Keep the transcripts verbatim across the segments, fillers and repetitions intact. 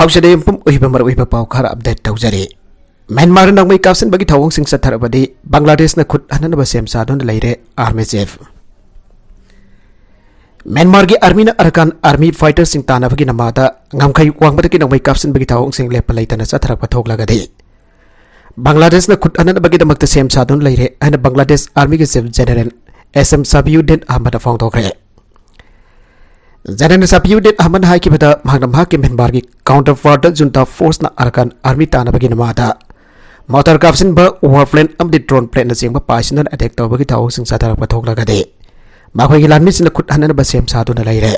ꯑꯧꯁꯤꯗ ꯌꯨꯝꯐꯝ ꯑꯣꯏꯕ ꯃꯔꯨꯑꯣꯏꯕ ꯄꯥꯎ ꯈꯔ ꯑꯞꯗꯦꯠ ꯇꯧꯖꯔꯤ꯫ ꯃ꯭ꯌꯥꯟꯃꯥꯔꯗ ꯅꯣꯡꯃꯩ ꯀꯥꯞꯁꯤꯟꯕꯒꯤ ꯊꯧꯑꯣꯡꯁꯤꯡ ꯆꯠꯊꯔꯕꯗꯤ ꯕꯪꯒ꯭ꯂꯥꯗꯦꯁꯅ ꯈꯨꯠ ꯍꯟꯅꯅꯕ ꯁꯦꯝ ꯁꯥꯗꯨꯅ ꯂꯩꯔꯦ, ꯑꯥꯔꯃꯤ ꯆꯤꯐ꯫ ꯃ꯭ꯌꯥꯟꯃꯥꯔꯒꯤ ꯑꯥꯔꯃꯤꯅ ꯑꯔꯀꯥꯟ ꯑꯥꯔꯃꯤ ꯐꯥꯏꯇꯔꯁꯤꯡ ꯇꯥꯟꯅꯕꯒꯤ ꯅꯃꯥꯗ ꯉꯝꯈꯩ ꯋꯥꯡꯃꯗꯒꯤ ꯅꯣꯡꯃꯩ ꯀꯥꯞꯁꯤꯟꯕꯒꯤ ꯊꯧꯑꯣꯡꯁꯤꯡ ꯂꯦꯞꯄ ꯂꯩꯇꯅ ꯆꯠꯊꯔꯛꯄ ꯊꯣꯛꯂꯒꯗꯤ ꯕꯪꯒ꯭ꯂꯥꯗꯦꯁꯅ ꯈꯨꯠ ꯍꯟꯅꯅꯕꯒꯤꯗꯃꯛꯇ ꯁꯦꯝ ꯁꯥꯗꯨꯅ ꯂꯩꯔꯦ ꯍꯥꯏꯅ ꯕꯪꯒ꯭ꯂꯥꯗꯦꯁ ꯑꯥꯔꯃꯤꯒꯤ chief general S M Shabiuddin Ahmed ꯐꯣꯡꯗꯣꯛꯈ꯭ꯔꯦ꯫ ꯖꯦꯅꯔꯦꯜ ꯁꯥꯕꯤꯌꯨꯗꯤꯟ ꯑꯍꯃꯗ ꯍꯥꯏꯈꯤꯕꯗ ꯃꯍꯥꯛꯅ ꯃꯍꯥꯛꯀꯤ ꯃ꯭ꯌꯥꯟꯃꯥꯔꯒꯤ ꯀꯥꯎꯟꯇꯔ ꯄꯥꯔꯠꯇ ꯖꯨꯟꯇꯥ ꯐꯣꯔꯁꯅ ꯑꯔꯀꯥꯟ ꯑꯥꯔꯃꯤ ꯇꯥꯟꯅꯕꯒꯤ ꯅꯃꯥꯗ ꯃꯣꯇꯔ ꯀꯥꯞꯁꯤꯟꯕ, ꯋꯥꯔ ꯄ꯭ꯂꯦꯟ ꯑꯃꯗꯤ ꯗ꯭ꯔꯣꯟ ꯄ꯭ꯂꯦꯟꯅꯆꯤꯡꯕ ꯄꯥꯏꯁꯤꯟꯗꯨꯅ ꯑꯦꯇꯦꯛ ꯇꯧꯕꯒꯤ ꯊꯧꯑꯣꯡꯁꯤꯡ ꯆꯠꯊꯔꯛꯄ ꯊꯣꯛꯂꯒꯗꯤ ꯃꯈꯣꯏꯒꯤ ꯂꯥꯟꯃꯤꯁꯤꯡꯅ ꯈꯨꯠ ꯍꯟꯅꯅꯕ ꯁꯦꯝ ꯁꯥꯗꯨꯅ ꯂꯩꯔꯦ꯫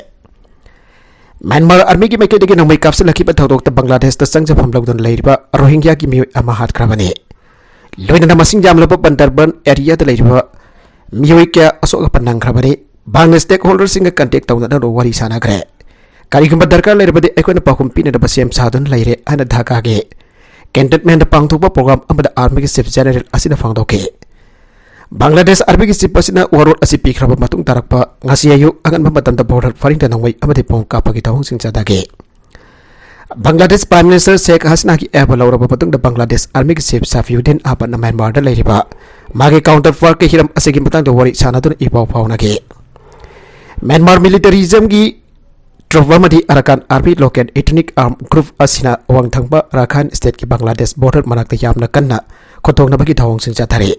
ꯃ꯭ꯌꯥꯟꯃꯥꯔ ꯑꯥꯔꯃꯤꯒꯤ ꯃꯥꯏꯀꯩꯗꯒꯤ ꯅꯣꯡꯃꯩ ꯀꯥꯞꯁꯤꯜꯂꯛꯈꯤꯕ ꯊꯧꯗꯣꯛꯇ ꯕꯪꯒ꯭ꯂꯥꯗꯦꯁꯇ ꯆꯪꯖꯐꯝ ꯂꯧꯗꯨꯅ ꯂꯩꯔꯤꯕ ꯔꯣꯍꯤꯡꯒ꯭ꯌꯥꯒꯤ ꯃꯤꯑꯣꯏ ꯑꯃ ꯍꯥꯠꯈ꯭ꯔꯕꯅꯤ꯫ ꯂꯣꯏꯅꯅ ꯃꯁꯤꯡ ꯌꯥꯝꯂꯕ ꯕꯟꯗꯔꯕꯟ ꯑꯦꯔꯤꯌꯥꯗ ꯂꯩꯔꯤꯕ ꯃꯤꯑꯣꯏ ꯀꯌꯥ ꯑꯁꯣꯛ ꯑꯄꯟ ꯅꯪꯈ꯭ꯔꯕꯅꯤ꯫ ꯃꯍꯥꯛꯅ ꯁ꯭ꯇꯦꯛ ꯍꯣꯜꯗꯔꯁꯤꯡꯒ ꯀꯟꯇꯦꯛ ꯇꯧꯅꯗꯨꯅ ꯋꯥꯔꯤ ꯁꯥꯟꯅꯈ꯭ꯔꯦ꯫ ꯀꯔꯤꯒꯨꯝꯕ ꯗꯔꯀꯥꯔ ꯂꯩꯔꯕꯗꯤ ꯑꯩꯈꯣꯏꯅ ꯄꯥꯎꯈꯨꯝ ꯄꯤꯅꯅꯕ ꯁꯦꯝ ꯁꯥꯗꯨꯅ ꯂꯩꯔꯦ ꯍꯥꯏꯅ ꯙꯥꯀꯥꯒꯤ ꯀꯦꯟꯇꯟꯃꯦꯟꯗ ꯄꯥꯡꯊꯣꯛꯄ ꯄ꯭ꯔꯣꯒ꯭ꯔꯥꯝ ꯑꯃꯗ ꯑꯥꯔꯃꯤꯒꯤ ꯆꯤꯐ ꯖꯦꯅꯔꯦꯜ ꯑꯁꯤꯅ ꯐꯣꯡꯗꯣꯛꯈꯤ꯫ ꯕꯪꯒ꯭ꯂꯥꯗꯦꯁ ꯑꯥꯔꯃꯤꯒꯤ ꯆꯤꯐ ꯑꯁꯤꯅ ꯋꯥꯔꯣꯜ ꯑꯁꯤ ꯄꯤꯈ꯭ꯔꯕ ꯃꯇꯨꯡ ꯇꯥꯔꯛꯄ ꯉꯁꯤ ꯑꯌꯨꯛ ꯑꯉꯟꯕ ꯃꯇꯝꯗ ꯕꯣꯔꯗꯔ ꯄꯔꯤꯡꯗ ꯅꯣꯡꯃꯩ ꯑꯃꯗꯤ ꯕꯣꯝ ꯀꯥꯞꯄꯒꯤ ꯊꯧꯑꯣꯡꯁꯤꯡ ꯆꯠꯊꯈꯤ꯫ ꯕꯪꯒ꯭ꯂꯥꯗꯦꯁ ꯄ꯭ꯔꯥꯏꯝ ꯃꯤꯅꯤꯁꯇꯔ ꯁꯦꯈ ꯍꯁꯤꯅꯥꯒꯤ ꯑꯌꯥꯕ ꯂꯧꯔꯕ ꯃꯇꯨꯡꯗ ꯕꯪꯒ꯭ꯂꯥꯗꯦꯁ ꯑꯥꯔꯃꯤꯒꯤ ꯆꯤꯐ ꯁꯥꯐꯤꯌꯨꯗꯤꯟ ꯑꯍꯃꯗꯅ ꯃ꯭ꯌꯥꯟꯃꯥꯔꯗ ꯂꯩꯔꯤꯕ ꯃꯥꯒꯤ ꯀꯥꯎꯟꯇꯔ ꯄꯥꯔꯠꯀꯤ ꯍꯤꯔꯝ ꯑꯁꯤꯒꯤ ꯃꯇꯥꯡꯗ ꯋꯥꯔꯤ ꯁꯥꯟꯅꯗꯨꯅ ꯏ ꯄꯥꯎ ꯐꯥꯎꯅꯈꯤ꯫ ꯃ꯭ꯌꯥꯟꯃꯥꯔ ꯃꯤꯂꯤꯇꯔꯤꯖꯝꯒꯤ ꯇ꯭ꯔꯨꯞ ꯑꯃꯗꯤ ꯑꯔꯀꯥꯟ ꯑꯥꯔꯃꯤ ꯂꯣꯀꯦꯜ ꯏꯊꯅꯤꯛ ꯑꯥꯔꯝ ꯒ꯭ꯔꯨꯞ ꯑꯁꯤꯅ ꯑꯋꯥꯡ ꯊꯪꯕ ꯔꯥꯈꯥꯏꯟ ꯁ꯭ꯇꯦꯠꯀꯤ ꯕꯪꯒ꯭ꯂꯥꯗꯦꯁ ꯕꯣꯔꯗꯔ ꯃꯅꯥꯛꯇ ꯌꯥꯝꯅ ꯀꯟꯅ ꯈꯨꯠꯊꯣꯛꯅꯕꯒꯤ ꯊꯧꯑꯣꯡꯁꯤꯡ ꯆꯠꯊꯔꯤ꯫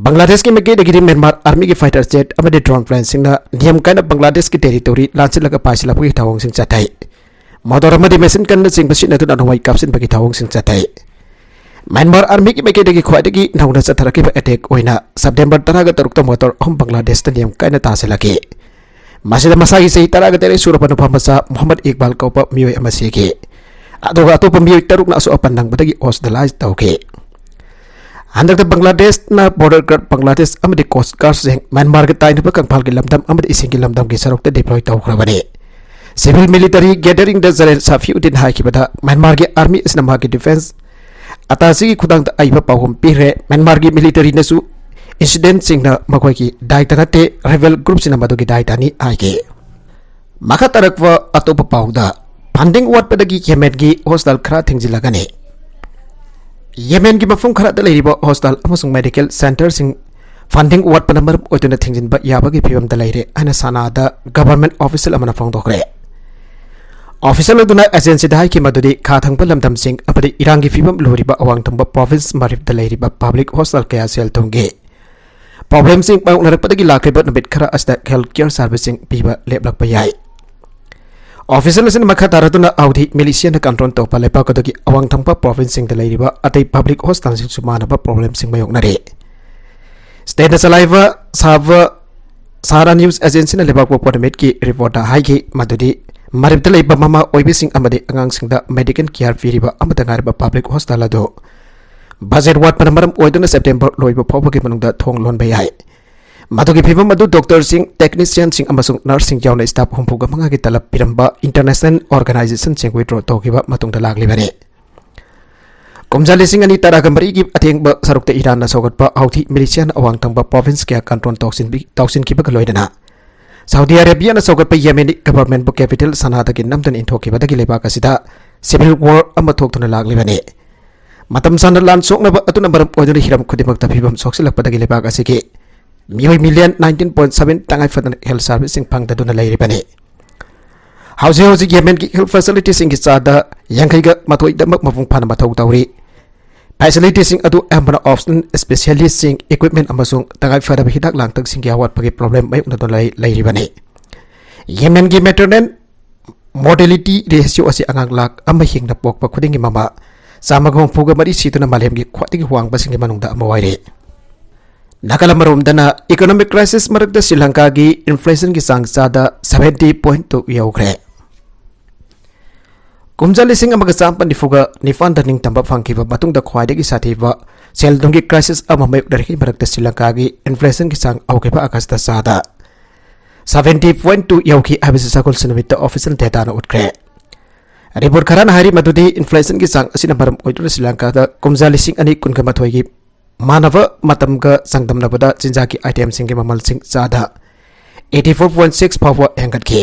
ꯕꯪꯒ꯭ꯂꯥꯗꯦꯁꯀꯤ ꯃꯥꯏꯀꯩꯗꯒꯤꯗꯤ ꯃ꯭ꯌꯥꯟꯃꯥꯔ ꯑꯥꯔꯃꯤꯒꯤ ꯐꯥꯏꯇꯔ ꯖꯦꯠ ꯑꯃꯗꯤ ꯗ꯭ꯔꯣꯟ ꯄ꯭ꯂꯦꯟꯁꯤꯡꯅ ꯅꯤꯌꯝ ꯀꯥꯏꯅ ꯕꯪꯒ꯭ꯂꯥꯗꯦꯁꯀꯤ ꯇꯦꯔꯤꯇꯣꯔꯤ ꯂꯥꯟꯁꯤꯜꯂꯒ ꯄꯥꯏꯁꯤꯜꯂꯛꯄꯒꯤ ꯊꯧꯑꯣꯡꯁꯤꯡ ꯆꯠꯊꯩ꯫ ꯃꯣꯇꯣꯔ ꯑꯃꯗꯤ ꯃꯦꯁꯤꯟ ꯒꯟꯅꯆꯤꯡꯕ ꯁꯤꯖꯤꯟꯅꯗꯨꯅ ꯅꯣꯡꯃꯩ ꯀꯥꯞꯁꯤꯟꯕꯒꯤ ꯊꯧꯑꯣꯡꯁꯤꯡ ꯆꯠꯊꯩ꯫ ꯃ꯭ꯌꯥꯟꯃꯥꯔ ꯑꯥꯔꯃꯤꯒꯤ ꯃꯥꯏꯀꯩꯗꯒꯤ ꯈ꯭ꯋꯥꯏꯗꯒꯤ ꯅꯧꯅ ꯆꯠꯊꯔꯛꯈꯤꯕ ꯑꯦꯇꯦꯛ ꯑꯣꯏꯅ ꯁꯦꯞꯇꯦꯝꯕꯔ ꯇꯔꯥꯒ ꯇꯔꯨꯛꯇ ꯃꯣꯇꯣꯔ ꯑꯍꯨꯝ ꯕꯪꯒ꯭ꯂꯥꯗꯦꯁꯇ ꯅꯤꯌꯝ ꯀꯥꯏꯅ ꯇꯥꯁꯤꯜꯂꯛꯈꯤ꯫ ꯃꯁꯤꯗ ꯃꯁꯥꯒꯤ ꯆꯍꯤ ꯇꯔꯥꯒ ꯇꯔꯦꯠ ꯁꯨꯔꯕ ꯅꯨꯄꯥ ꯃꯆꯥ ꯃꯨꯍꯝꯃꯗ ꯏꯛꯕꯥꯜ ꯀꯧꯕ ꯃꯤꯑꯣꯏ ꯑꯃ ꯁꯤꯈꯤ꯫ ꯑꯗꯨꯒ ꯑꯇꯣꯞꯄ ꯃꯤꯑꯣꯏ ꯇꯔꯨꯛꯅ ꯑꯁꯣꯛ ꯑꯄꯟ ꯅꯪꯕꯗꯒꯤ ꯍꯣꯁꯄꯤꯇꯥꯂꯥꯏꯖ ꯇꯧꯈꯤ꯫ ꯍꯟꯗꯛꯇ ꯕꯪꯒ꯭ꯂꯥꯗꯦꯁꯅ ꯕꯣꯔꯗꯔ ꯒꯥꯔꯗ ꯕꯪꯒ꯭ꯂꯥꯗꯦꯁ ꯑꯃꯗꯤ ꯀꯣꯁ ꯒꯥꯔꯗꯁꯤꯡ ꯃ꯭ꯌꯥꯟꯃꯥꯔꯒ ꯇꯥꯏꯅꯕ ꯀꯪꯐꯥꯜꯒꯤ ꯂꯝꯗꯝ ꯑꯃꯗꯤ ꯏꯁꯤꯡꯒꯤ ꯂꯝꯗꯝꯒꯤ ꯁꯔꯨꯛꯇ ꯗꯤꯄ꯭ꯂꯣꯏ ꯇꯧꯈ꯭ꯔꯕꯅꯤ꯫ ꯁꯤꯚꯤꯜ ꯃꯤꯂꯤꯇꯔꯤ ꯒꯦꯗꯔꯤꯡꯗ ꯖꯦꯅꯔꯦꯜ ꯁꯥꯐꯤꯎꯗꯤꯟ ꯍꯥꯏꯈꯤꯕꯗ ꯃ꯭ꯌꯥꯟꯃꯥꯔꯒꯤ ꯑꯥꯔꯃꯤ ꯑꯁꯤꯅ ꯃꯍꯥꯛꯀꯤ ꯗꯤꯐꯦꯟꯁ ꯑꯇꯥꯁꯤꯒꯤ ꯈꯨꯊꯥꯡꯗ ꯑꯏꯕ ꯄꯥꯎꯈꯨꯝ ꯄꯤꯈ꯭ꯔꯦ꯫ ꯃ꯭ꯌꯥꯟꯃꯥꯔꯒꯤ ꯃꯤꯂꯤꯇꯔꯤꯅꯁꯨ ꯏꯟꯁꯤꯗꯦꯟꯁꯤꯡꯅ ꯃꯈꯣꯏꯒꯤ ꯗꯥꯏꯇ ꯅꯠꯇꯦ, ꯔꯦꯕꯦꯜ ꯒ꯭ꯔꯨꯞꯁꯤꯡꯅ ꯃꯗꯨꯒꯤ ꯗꯥꯏꯇꯅꯤ ꯍꯥꯏꯈꯤ꯫ ꯃꯈꯥ ꯇꯥꯔꯛꯄ ꯑꯇꯣꯞꯄ ꯄꯥꯎꯗ, ꯐꯟꯗꯤꯡ ꯋꯥꯠꯄꯗꯒꯤ ꯌꯦꯃꯦꯟꯒꯤ ꯍꯣꯁꯇꯥꯜ ꯈꯔ ꯊꯤꯡꯖꯤꯜꯂꯒꯅꯤ꯫ ꯌꯦꯃꯦꯟꯒꯤ ꯃꯐꯝ ꯈꯔꯗ ꯂꯩꯔꯤꯕ ꯍꯣꯁꯇꯥꯜ ꯑꯃꯁꯨꯡ ꯃꯦꯗꯤꯀꯦꯜ ꯁꯦꯟꯇꯔꯁꯤꯡ ꯐꯟꯗꯤꯡ ꯋꯥꯠꯄꯅ ꯃꯔꯝ ꯑꯣꯏꯗꯨꯅ ꯊꯤꯡꯖꯤꯟꯕ ꯌꯥꯕꯒꯤ ꯐꯤꯕꯝꯗ ꯂꯩꯔꯦ ꯍꯥꯏꯅ ꯁꯅꯥꯗ ꯒꯚꯔꯟꯃꯦꯟꯠ ꯑꯣꯐꯤꯁꯤꯌꯦꯜ ꯑꯃꯅ ꯐꯣꯡꯗꯣꯛꯈ꯭ꯔꯦ꯫ ꯑꯣꯐꯤꯁꯤꯌꯦꯜ ꯑꯗꯨꯅ ꯑꯦꯖꯦꯟꯁꯤꯗ ꯍꯥꯏꯈꯤ ꯃꯗꯨꯗꯤ ꯈꯥ ꯊꯪꯕ ꯂꯝꯗꯝꯁꯤꯡ ꯑꯃꯗꯤ ꯏꯔꯥꯡꯒꯤ ꯐꯤꯕꯝ ꯂꯨꯔꯤꯕ ꯑꯋꯥꯡ ꯊꯪꯕ ꯄ꯭ꯔꯣꯚꯤꯟꯁ ꯃꯥꯔꯤꯞꯇ ꯂꯩꯔꯤꯕ ꯄꯕ꯭ꯂꯤꯛ ꯍꯣꯁꯇꯥꯜ ꯀꯌꯥ ꯁꯦꯜ ꯊꯨꯝꯒꯤ ꯄ꯭ꯔꯣꯕ꯭ꯂꯦꯝꯁꯤꯡ ꯃꯥꯌꯣꯛꯅꯔꯛꯄꯗꯒꯤ ꯂꯥꯛꯂꯤꯕ ꯅꯨꯃꯤꯠ ꯈꯔ ꯑꯁꯤꯗ ꯍꯦꯜꯊ ꯀꯦꯌꯔ ꯁꯥꯔꯚꯤꯁꯁꯤꯡ ꯄꯤꯕ ꯂꯦꯞꯂꯛꯄ ꯌꯥꯏ꯫ ꯑꯣꯐꯤꯁꯤꯌꯦꯜ ꯑꯁꯤꯅ ꯃꯈꯥ ꯇꯥꯔꯗꯨꯅ ꯍꯥꯎꯊꯤ ꯃꯤꯂꯤꯁꯤꯌꯥꯅ ꯀꯟꯇ꯭ꯔꯣꯜ ꯇꯧꯕ ꯂꯩꯕꯥꯛ ꯑꯗꯨꯒꯤ ꯑꯋꯥꯡ ꯊꯪꯕ ꯄ꯭ꯔꯣꯚꯤꯟꯁꯁꯤꯡꯗ ꯂꯩꯔꯤꯕ ꯑꯇꯩ ꯄꯕ꯭ꯂꯤꯛ ꯍꯣꯁꯇꯥꯜꯁꯤꯡꯁꯨ ꯃꯥꯟꯅꯕ ꯄ꯭ꯔꯣꯕ꯭ꯂꯦꯝꯁꯤꯡ ꯃꯥꯌꯣꯛꯅꯔꯤ꯫ ꯁ꯭ꯇꯦꯠꯅ ꯆꯂꯥꯏꯕ ꯁꯥꯕ ꯁꯍꯥꯔꯥ ꯅ꯭ꯌꯨꯁ ꯑꯦꯖꯦꯟꯁꯤꯅ ꯂꯩꯕꯥꯛ ꯄꯣꯛꯄ ꯅꯨꯃꯤꯠꯀꯤ ꯔꯤꯄꯣꯔꯠꯇ ꯍꯥꯏꯈꯤ ꯃꯗꯨꯗꯤ ꯃꯔꯤꯞꯇ ꯂꯩꯕ ꯃꯃꯥ ꯑꯣꯏꯕꯤꯁꯤꯡ ꯑꯃꯗꯤ ꯑꯉꯥꯡꯁꯤꯡꯗ ꯃꯦꯗꯤꯀꯦꯜ ꯀꯤꯌꯥꯔ ꯄꯤꯔꯤꯕ ꯑꯃꯠꯇ ꯉꯥꯏꯔꯕ ꯄꯕ꯭ꯂꯤꯛ ꯍꯣꯁꯇꯥꯜ ꯑꯗꯨ ꯕꯖꯦꯠ ꯋꯥꯠꯄꯅ ꯃꯔꯝ ꯑꯣꯏꯗꯨꯅ ꯁꯦꯞꯇꯦꯝꯕꯔ ꯂꯣꯏꯕ ꯐꯥꯎꯕꯒꯤ ꯃꯅꯨꯡꯗ ꯊꯣꯡ ꯂꯣꯟꯕ ꯌꯥꯏ꯫ ꯃꯗꯨꯒꯤ ꯐꯤꯕꯝ ꯑꯗꯨ ꯗꯣꯛꯇꯔꯁꯤꯡ, ꯇꯦꯛꯅꯤꯁꯤꯌꯟꯁꯤꯡ ꯑꯃꯁꯨꯡ ꯅꯔꯁꯁꯤꯡ ꯌꯥꯎꯅ ꯁ꯭ꯇꯥꯐ ꯍꯨꯝꯐꯨꯒ ꯃꯉꯥꯒꯤ ꯇꯂꯕ ꯄꯤꯔꯝꯕ ꯏꯟꯇꯔꯅꯦꯁꯅꯦꯜ ꯑꯣꯔꯒꯅꯥꯏꯖꯦꯁꯟꯁꯤꯡ ꯋꯤꯗ꯭ꯔꯣ ꯇꯧꯈꯤꯕ ꯃꯇꯨꯡꯗ ꯂꯥꯛꯂꯤꯕꯅꯤ꯫ ꯀꯨꯝꯖꯥ ꯂꯤꯁꯤꯡ ꯑꯅꯤ ꯇꯔꯥꯒ ꯃꯔꯤꯒꯤ ꯑꯊꯦꯡꯕ ꯁꯔꯨꯛꯇ ꯏꯔꯥꯟꯅ ꯁꯧꯒꯠꯄ ꯍꯥꯎꯊꯤ ꯃꯤꯂꯤꯁꯤꯌꯥꯅ ꯑꯋꯥꯡ ꯊꯪꯕ ꯄ꯭ꯔꯣꯚꯤꯟꯁ ꯀꯌꯥ ꯀꯟꯇ꯭ꯔꯣꯜ ꯇꯧꯁꯤꯟꯕꯤ-, ꯇꯧꯁꯤꯟꯈꯤꯕꯒ ꯂꯣꯏꯅꯅ ꯁꯥꯎꯗꯤ ꯑꯔꯦꯕꯤꯌꯥꯅ ꯁꯧꯒꯠꯄ ꯌꯦꯃꯦꯅꯤ ꯒꯚꯔꯟꯃꯦꯟꯠꯄꯨ ꯀꯦꯄꯤꯇꯦꯜ ꯁꯅꯥꯗꯒꯤ ꯅꯝꯗꯨꯅ ꯏꯟꯊꯣꯛꯈꯤꯕꯗꯒꯤ ꯂꯩꯕꯥꯛ ꯑꯁꯤꯗ ꯁꯤꯚꯤꯜ ꯋꯥꯔ ꯑꯃ ꯊꯣꯛꯇꯨꯅ ꯂꯥꯛꯂꯤꯕꯅꯤ꯫ ꯃꯇꯝ ꯁꯥꯡꯅ ꯂꯥꯟ ꯁꯣꯛꯅꯕ ꯑꯗꯨꯅ ꯃꯔꯝ ꯑꯣꯏꯗꯨꯅ ꯍꯤꯔꯝ ꯈꯨꯗꯤꯡꯃꯛꯇ ꯐꯤꯕꯝ ꯁꯣꯛꯆꯤꯜꯂꯛꯄꯗꯒꯤ ꯂꯩꯕꯥꯛ ꯑꯁꯤꯒꯤ ꯃꯤꯑꯣꯏ ꯃꯤꯂꯤꯌꯟ ꯅꯥꯏꯟꯇꯤꯟ ꯄꯣꯏꯟꯠ ꯁꯚꯦꯟ ꯇꯉꯥꯏ ꯐꯗꯅ ꯍꯦꯜꯊ ꯁꯥꯔꯚꯤꯁꯁꯤꯡ ꯐꯪꯗꯗꯨꯅ ꯂꯩꯔꯤꯕꯅꯤ꯫ ꯍꯧꯖꯤꯛ ꯍꯧꯖꯤꯛ ꯌꯦꯃꯦꯟꯒꯤ ꯍꯦꯜꯊ ꯐꯦꯁꯤꯂꯤꯇꯤꯁꯤꯡꯒꯤ ꯆꯥꯗ ꯌꯥꯡꯈꯩꯒ ꯃꯥꯊꯣꯏꯗꯃꯛ ꯃꯄꯨꯡ ꯐꯥꯅ ꯃꯊꯧ ꯇꯧꯔꯤ꯫ ꯐꯦꯁꯤꯂꯤꯇꯤꯁꯤꯡ ꯑꯗꯨ ꯑꯌꯥꯝꯕꯅ ꯑꯣꯛꯁꯤꯖꯟ ꯁ꯭ꯄꯦꯁꯤꯌꯦꯂꯤꯁꯁꯤꯡ, ꯏꯀ꯭ꯋꯤꯞꯃꯦꯟꯠ ꯑꯃꯁꯨꯡ ꯇꯉꯥꯏ ꯐꯗꯕ ꯍꯤꯗꯥꯛ ꯂꯥꯡꯊꯛꯁꯤꯡꯒꯤ ꯑꯋꯥꯠꯄꯒꯤ ꯄ꯭ꯔꯣꯕ꯭ꯂꯦꯝ ꯃꯥꯌꯣꯛꯅꯗꯨꯅ ꯂꯩ-, ꯂꯩꯔꯤꯕꯅꯤ꯫ ꯌꯦꯃꯦꯟꯒꯤ ꯃꯦꯇꯔꯅꯦꯜ ꯃꯣꯔꯇꯦꯂꯤꯇꯤ ꯔꯦꯁꯤꯌꯣ ꯑꯁꯤ ꯑꯉꯥꯡ ꯂꯥꯈ ꯑꯃ ꯍꯦꯟꯅ ꯄꯣꯛꯄ ꯈꯨꯗꯤꯡꯒꯤ ꯃꯃꯥ ꯆꯥꯝꯃꯒ ꯍꯨꯝꯐꯨꯒ ꯃꯔꯤ ꯁꯤꯗꯨꯅ ꯃꯥꯂꯦꯝꯒꯤ ꯈ꯭ꯋꯥꯏꯗꯒꯤ ꯋꯥꯡꯕꯁꯤꯡꯒꯤ ꯃꯅꯨꯡꯗ ꯑꯃ ꯑꯣꯏꯔꯦ꯫ ꯅꯥꯀꯜ ꯑꯃꯔꯣꯝꯗꯅ, ꯏꯀꯣꯅꯣꯃꯤꯛ ꯀ꯭ꯔꯥꯏꯁꯤꯁ ꯃꯔꯛꯇ ꯁ꯭ꯔꯤ ꯂꯪꯀꯥꯒꯤ ꯏꯟꯐ꯭ꯂꯦꯁꯟꯒꯤ ꯆꯥꯡ ꯆꯥꯗ ꯁꯚꯦꯟꯇꯤ ꯄꯣꯏꯟꯠ ꯇꯨ ꯌꯧꯈ꯭ꯔꯦ꯫ ꯀꯨꯝꯖꯥ ꯂꯤꯁꯤꯡ ꯑꯃꯒ ꯆꯥꯃꯥꯄꯟ ꯅꯤꯐꯨꯒ ꯅꯤꯄꯥꯟꯗ ꯅꯤꯡꯇꯝꯕ ꯐꯪꯈꯤꯕ ꯃꯇꯨꯡꯗ ꯈ꯭ꯋꯥꯏꯗꯒꯤ ꯁꯥꯊꯤꯕ ꯁꯦꯜ ꯊꯨꯝꯒꯤ ꯀ꯭ꯔꯥꯏꯁꯤꯁ ꯑꯃ ꯃꯥꯌꯣꯛꯅꯔꯤꯉꯩ ꯃꯔꯛꯇ ꯁ꯭ꯔꯤ ꯂꯪꯀꯥꯒꯤ ꯏꯟꯐ꯭ꯂꯦꯁꯟꯒꯤ ꯆꯥꯡ ꯍꯧꯈꯤꯕ ꯑꯥꯒꯁꯇ ꯆꯥꯗ ꯁꯚꯦꯟꯇꯤ ꯄꯣꯏꯟꯠ ꯇꯨ ꯌꯧꯈꯤ ꯍꯥꯏꯕꯁꯤ ꯁꯒꯣꯜꯁꯦꯟ ꯅꯨꯃꯤꯠꯇ ꯑꯣꯐꯤꯁꯤꯌꯦꯜ ꯗꯦꯇꯥꯅ ꯎꯠꯈ꯭ꯔꯦ꯫ ꯔꯤꯄꯣꯔꯠ ꯈꯔꯅ ꯍꯥꯏꯔꯤ ꯃꯗꯨꯗꯤ ꯏꯟꯐ꯭ꯂꯦꯁꯟꯒꯤ ꯆꯥꯡ ꯑꯁꯤꯅ ꯃꯔꯝ ꯑꯣꯏꯗꯨꯅ ꯁ꯭ꯔꯤ ꯂꯪꯀꯥꯗ ꯀꯨꯝꯖꯥ ꯂꯤꯁꯤꯡ ꯑꯅꯤ ꯀꯨꯟꯒ ꯃꯥꯊꯣꯏꯒꯤ ꯃꯥꯟꯅꯕ ꯃꯇꯝꯒ ꯆꯥꯡꯗꯝꯅꯕꯗ ꯆꯤꯟꯖꯥꯛꯀꯤ ꯑꯥꯏꯇꯦꯝꯁꯤꯡꯒꯤ ꯃꯃꯜꯁꯤꯡ ꯆꯥꯗ eighty four point six ꯐꯥꯎꯕ ꯍꯦꯟꯒꯠꯈꯤ꯫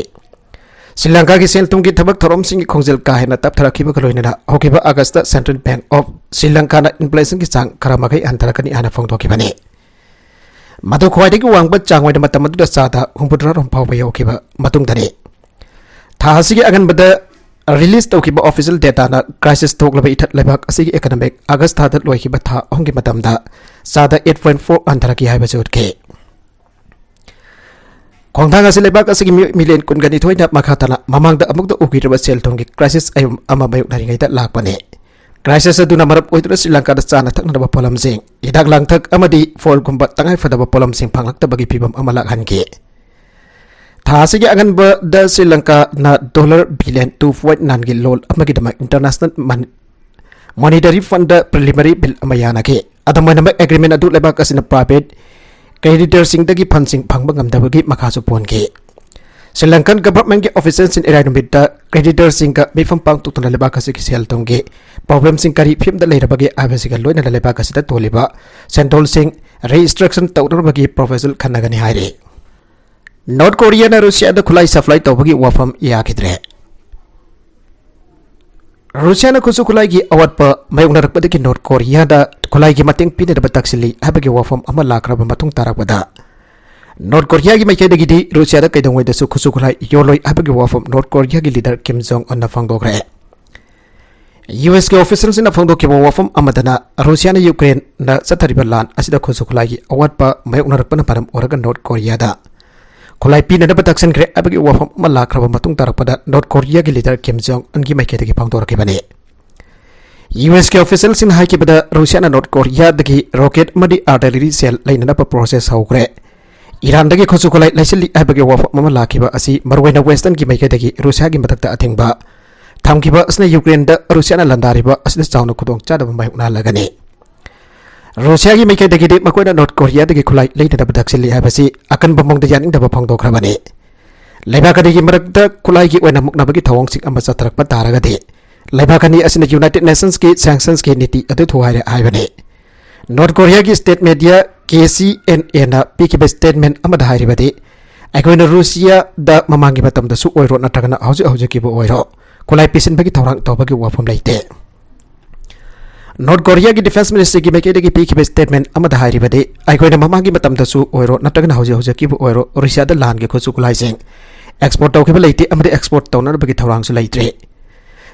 ꯁ꯭ꯔꯤ ꯂꯪꯀꯥꯒꯤ ꯁꯦꯜ ꯊꯨꯝꯒꯤ ꯊꯕꯛ ꯊꯧꯔꯝꯁꯤꯡꯒꯤ ꯈꯣꯡꯖꯦꯜ ꯀꯥ ꯍꯦꯟꯅ ꯇꯞꯊꯔꯛꯈꯤꯕꯒ ꯂꯣꯏꯅꯅ ꯍꯧꯈꯤꯕ August Central Bank of Sri Lankana inflationꯒꯤ ꯆꯥꯡ ꯈꯔ ꯃꯈꯩ ꯍꯟꯊꯔꯛꯀꯅꯤ ꯍꯥꯏꯅ ꯐꯣꯡꯗꯣꯛꯈꯤꯕꯅꯤ꯫ ꯃꯗꯨ ꯈ꯭ꯋꯥꯏꯗꯒꯤ ꯋꯥꯡꯕ ꯆꯥꯡ ꯑꯣꯏꯅ ꯃꯇꯝ ꯑꯗꯨꯗ ꯆꯥꯗ ꯍꯨꯝꯐꯨꯇꯔꯥꯔꯣꯝ ꯐꯥꯎꯕ ꯌꯧꯈꯤꯕ ꯃꯇꯨꯡꯗꯅꯤ꯫ ꯊꯥ ꯑꯁꯤꯒꯤ ꯑꯉꯟꯕꯗ release ꯇꯧꯈꯤꯕ official dataꯅ crisis ꯊꯣꯛꯂꯕ ꯏꯊꯠ ꯂꯩꯕꯥꯛ ꯑꯁꯤꯒꯤ economic ꯑꯥꯒꯁ ꯊꯥꯗ ꯂꯣꯏꯈꯤꯕ ꯊꯥ ꯑꯍꯨꯝꯒꯤ ꯃꯇꯝꯗ ꯆꯥꯗ eight point four ꯍꯟꯊꯔꯛꯈꯤ ꯍꯥꯏꯕꯁꯨ ꯎꯠꯈꯤ꯫ ꯈꯣꯡꯊꯥꯡ ꯑꯁꯤ ꯂꯩꯕꯥꯛ ꯑꯁꯤꯒꯤ ꯃꯤꯑꯣꯏ million ꯀꯨꯟꯒꯅꯤꯊꯣꯏꯅ ꯃꯈꯥ ꯇꯥꯅ ꯃꯃꯥꯡꯗ ꯑꯃꯨꯛꯇ ꯎꯈꯤꯗ꯭ꯔꯕ ꯁꯦꯜ ꯊꯨꯝꯒꯤ crisis ꯑꯌꯨꯝ ꯑꯃ ꯃꯥꯌꯣꯛꯅꯔꯤꯉꯩꯗ ꯂꯥꯛꯄꯅꯤ꯫ Crisis ꯑꯗꯨꯅ ꯃꯔꯝ ꯑꯣꯏꯗꯨꯅ ꯁ꯭ꯔꯤ ꯂꯪꯀꯥꯗ ꯆꯥꯅ ꯊꯛꯅꯅꯕ ꯄꯣꯠꯂꯝꯁꯤꯡ, ꯍꯤꯗꯥꯛ ꯂꯥꯡꯊꯛ ꯑꯃꯗꯤ ꯐꯣꯜꯒꯨꯝꯕ ꯇꯉꯥꯏꯐꯗꯕ ꯄꯣꯠꯂꯝꯁꯤꯡ ꯐꯪꯂꯛꯇꯕꯒꯤ ꯐꯤꯚꯝ ꯑꯃ ꯂꯥꯛꯍꯟꯈꯤ꯫ ꯊꯥ ꯑꯁꯤꯒꯤ ꯑꯉꯟꯕꯗ Shri ꯂꯪꯀꯥꯅ dollar billion two point nineꯒꯤ loan ꯑꯃꯒꯤꯗꯃꯛ international mon-, monetary fundꯗ preliminary bill ꯑꯃ ꯌꯥꯅꯈꯤ꯫ ꯑꯗꯨꯝ ꯑꯣꯏꯅꯃꯛ, agreement ꯑꯗꯨ ꯂꯩꯕꯥꯛ ꯑꯁꯤꯅ private creditorꯁꯤꯡꯗꯒꯤ fundꯁꯤꯡ ꯐꯪꯕ ꯉꯝꯗꯕꯒꯤ ꯃꯈꯥꯁꯨ ꯄꯣꯟꯈꯤ꯫ Sri Lankan governmentꯀꯤ officialꯁꯤꯡ ꯏꯔꯥꯏ ꯅꯨꯃꯤꯠꯇ creditorꯁꯤꯡꯒ ꯃꯤꯐꯝ ꯄꯥꯡꯊꯣꯛꯇꯨꯅ ꯂꯩꯕꯥꯛ ꯑꯁꯤꯒꯤ ꯁꯦꯜ ꯊꯨꯝꯒꯤ problemꯁꯤꯡ ꯀꯔꯤ ꯐꯤꯕꯝꯗ ꯂꯩꯔꯕꯒꯦ ꯍꯥꯏꯕꯁꯤꯒ ꯂꯣꯏꯅꯅ ꯂꯩꯕꯥꯛ ꯑꯁꯤꯗ ꯇꯣꯜꯂꯤꯕ ꯁꯦꯟꯗꯣꯜꯁꯤꯡ restructure ꯇꯧꯅꯅꯕꯒꯤ proposal ꯈꯟꯅꯒꯅꯤ ꯍꯥꯏꯔꯤ꯫ ꯅꯣꯔꯠ ꯀꯣꯔꯤꯌꯥꯅ ꯔꯨꯁꯤꯌꯥꯗ ꯈꯨꯠꯂꯥꯏ supply ꯇꯧꯕꯒꯤ ꯋꯥꯐꯝ ꯌꯥꯈꯤꯗ꯭ꯔꯦ꯫ ꯔꯨꯁꯤꯌꯥꯅ ꯈꯨꯠꯁꯨ ꯈꯨꯠꯂꯥꯏꯒꯤ ꯑꯋꯥꯠꯄ ꯃꯥꯌꯣꯛꯅꯔꯛꯄꯗꯒꯤ ꯅꯣꯔꯠ ꯀꯣꯔꯤꯌꯥꯗ ꯈꯨꯠꯂꯥꯏꯒꯤ ꯃꯇꯦꯡ ꯄꯤꯅꯅꯕ ꯇꯛꯁꯤꯜꯂꯤ ꯍꯥꯏꯕꯒꯤ ꯋꯥꯐꯝ ꯑꯃ ꯂꯥꯛꯈ꯭ꯔꯕ ꯃꯇꯨꯡ ꯇꯥꯔꯛꯄꯗ, ꯅꯣꯔꯠ ꯀꯣꯔꯤꯌꯥꯒꯤ ꯃꯥꯏꯀꯩꯗꯒꯤꯗꯤ ꯔꯨꯁꯤꯌꯥꯗ ꯀꯩꯗꯧꯉꯩꯗꯁꯨ ꯈꯨꯠꯁꯨ ꯈꯨꯠꯂꯥꯏ ꯌꯣꯜꯂꯣꯏ ꯍꯥꯏꯕꯒꯤ ꯋꯥꯐꯝ ꯅꯣꯔꯠ ꯀꯣꯔꯤꯌꯥꯒꯤ leader ꯀꯤꯝ ꯖꯣꯡ ꯎꯟꯅ ꯐꯣꯡꯗꯣꯛꯈ꯭ꯔꯦ꯫ ꯌꯨ ꯑꯦꯁꯀꯤ officialꯁꯤꯡꯅ ꯐꯣꯡꯗꯣꯛꯈꯤꯕ ꯋꯥꯐꯝ ꯑꯃꯗꯅ, ꯔꯨꯁꯤꯌꯥꯅ ꯌꯨꯀ꯭ꯔꯦꯟꯗ ꯆꯠꯊꯔꯤꯕ ꯂꯥꯟ ꯑꯁꯤꯗ ꯈꯨꯠꯁꯨ ꯈꯨꯠꯂꯥꯏꯒꯤ ꯑꯋꯥꯠꯄ ꯃꯥꯌꯣꯛꯅꯔꯛꯄꯅ ꯃꯔꯝ ꯑꯣꯏꯔꯒ ꯅꯣꯔꯠ ꯀꯣꯔꯤꯌꯥꯗ ꯈꯨꯠꯂꯥꯏ ꯄꯤꯅꯅꯕ ꯇꯛꯁꯤꯟꯈ꯭ꯔꯦ ꯍꯥꯏꯕꯒꯤ ꯋꯥꯐꯝ ꯑꯃ ꯂꯥꯛꯈ꯭ꯔꯕ ꯃꯇꯨꯡ ꯇꯥꯔꯛꯄꯗ, ꯅꯣꯔꯠ ꯀꯣꯔꯤꯌꯥꯒꯤ leader ꯀꯤꯝ ꯖꯣꯡ ꯎꯟꯒꯤ ꯃꯥꯏꯀꯩꯗꯒꯤ ꯐꯣꯡꯗꯣꯔꯛꯈꯤꯕꯅꯤ꯫ ꯌꯨ ꯑꯦꯁꯀꯤ officialꯁꯤꯡꯅ ꯍꯥꯏꯈꯤꯕꯗ, ꯔꯨꯁꯤꯌꯥꯅ ꯅꯣꯔꯠ ꯀꯣꯔꯤꯌꯥꯗꯒꯤ rocket ꯑꯃꯗꯤ artillery shell ꯂꯩꯅꯅꯕ process ꯍꯧꯈ꯭ꯔꯦ꯫ ꯏꯔꯥꯟꯗꯒꯤ ꯈꯨꯠꯁꯨ ꯈꯨꯠꯂꯥꯏ ꯂꯩꯁꯤꯜꯂꯤ ꯍꯥꯏꯕꯒꯤ ꯋꯥꯐꯝ ꯑꯃ ꯂꯥꯛꯈꯤꯕ ꯑꯁꯤ ꯃꯔꯨꯑꯣꯏꯅ Westernꯒꯤ ꯃꯥꯏꯀꯩꯗꯒꯤ ꯔꯨꯁꯤꯌꯥꯒꯤ ꯃꯊꯛꯇ ꯑꯊꯤꯡꯕ ꯊꯝꯈꯤꯕ ꯑꯁꯤꯅ ꯌꯨꯀ꯭ꯔꯦꯟꯗ ꯔꯨꯁꯤꯌꯥꯅ ꯂꯥꯟꯗꯥꯔꯤꯕ ꯑꯁꯤꯗ ꯆꯥꯎꯅ ꯈꯨꯗꯣꯡꯆꯥꯗꯕ ꯃꯥꯌꯣꯛꯅꯍꯜꯂꯒꯅꯤ꯫ ꯔꯨꯁꯤꯌꯥꯒꯤ ꯃꯥꯏꯀꯩꯗꯒꯤꯗꯤ ꯃꯈꯣꯏꯅ ꯅꯣꯔꯠ ꯀꯣꯔꯤꯌꯥꯗꯒꯤ ꯈꯨꯠꯂꯥꯏ ꯂꯩꯅꯅꯕ ꯇꯛꯁꯤꯜꯂꯤ ꯍꯥꯏꯕꯁꯤ ꯑꯀꯟꯕ ꯃꯑꯣꯡꯗ ꯌꯥꯅꯤꯡꯗꯕ ꯐꯣꯡꯗꯣꯛꯈ꯭ꯔꯕꯅꯤ꯫ ꯂꯩꯕꯥꯛ ꯑꯅꯤꯒꯤ ꯃꯔꯛꯇ ꯈꯨꯠꯂꯥꯏꯒꯤ ꯑꯣꯏꯅ ꯃꯨꯛꯅꯕꯒꯤ ꯊꯧꯑꯣꯡꯁꯤꯡ ꯑꯃ ꯆꯠꯊꯔꯛꯄ ꯇꯥꯔꯒꯗꯤ, ꯂꯩꯕꯥꯛ ꯑꯅꯤ ꯑꯁꯤꯅ United Nationsꯀꯤ sanctionsꯀꯤ ꯅꯤꯇꯤ ꯑꯗꯨ ꯊꯨꯒꯥꯏꯔꯦ ꯍꯥꯏꯕꯅꯤ꯫ ꯅꯣꯔꯠ ꯀꯣꯔꯤꯌꯥꯒꯤ state media K C and ꯑꯦꯅ ꯄꯤꯈꯤꯕ statement ꯑꯃꯗ ꯍꯥꯏꯔꯤꯕꯗꯤ, ꯑꯩꯈꯣꯏꯅ ꯔꯨꯁꯤꯌꯥꯗ ꯃꯃꯥꯡꯒꯤ ꯃꯇꯝꯗꯁꯨ ꯑꯣꯏꯔꯣ ꯅꯠꯇ꯭ꯔꯒꯅ ꯍꯧꯖꯤꯛ ꯍꯧꯖꯤꯛꯀꯤꯕꯨ ꯑꯣꯏꯔꯣ ꯈꯨꯠꯂꯥꯏ ꯄꯤꯁꯤꯟꯕꯒꯤ ꯊꯧꯔꯥꯡ ꯇꯧꯕꯒꯤ ꯋꯥꯐꯝ ꯂꯩꯇꯦ꯫ ꯅꯣꯔꯠ ꯀꯣꯔꯤꯌꯥꯒꯤ ꯗꯤꯐꯦꯟꯁ ꯃꯤꯅꯤꯁꯇ꯭ꯔꯤꯒꯤ ꯃꯥꯏꯀꯩꯗꯒꯤ ꯄꯤꯈꯤꯕ ꯁ꯭ꯇꯦꯠꯃꯦꯟ ꯑꯃꯗ ꯍꯥꯏꯔꯤꯕꯗꯤ, ꯑꯩꯈꯣꯏꯅ ꯃꯃꯥꯡꯒꯤ ꯃꯇꯝꯗꯁꯨ ꯑꯣꯏꯔꯣ ꯅꯠꯇ꯭ꯔꯒꯅ ꯍꯧꯖꯤꯛ ꯍꯧꯖꯤꯛꯀꯤꯕꯨ ꯑꯣꯏꯔꯣ ꯔꯨꯁꯤꯌꯥꯗ ꯂꯥꯟꯒꯤ ꯈꯨꯠꯁꯨ ꯈꯨꯠꯂꯥꯏꯁꯤꯡ ꯑꯦꯛꯁꯄꯣꯔꯠ ꯇꯧꯈꯤꯕ ꯂꯩꯇꯦ ꯑꯃꯗꯤ ꯑꯦꯛꯁꯄꯣꯔꯠ ꯇꯧꯅꯅꯕꯒꯤ ꯊꯧꯔꯥꯡꯁꯨ ꯂꯩꯇ꯭ꯔꯤ꯫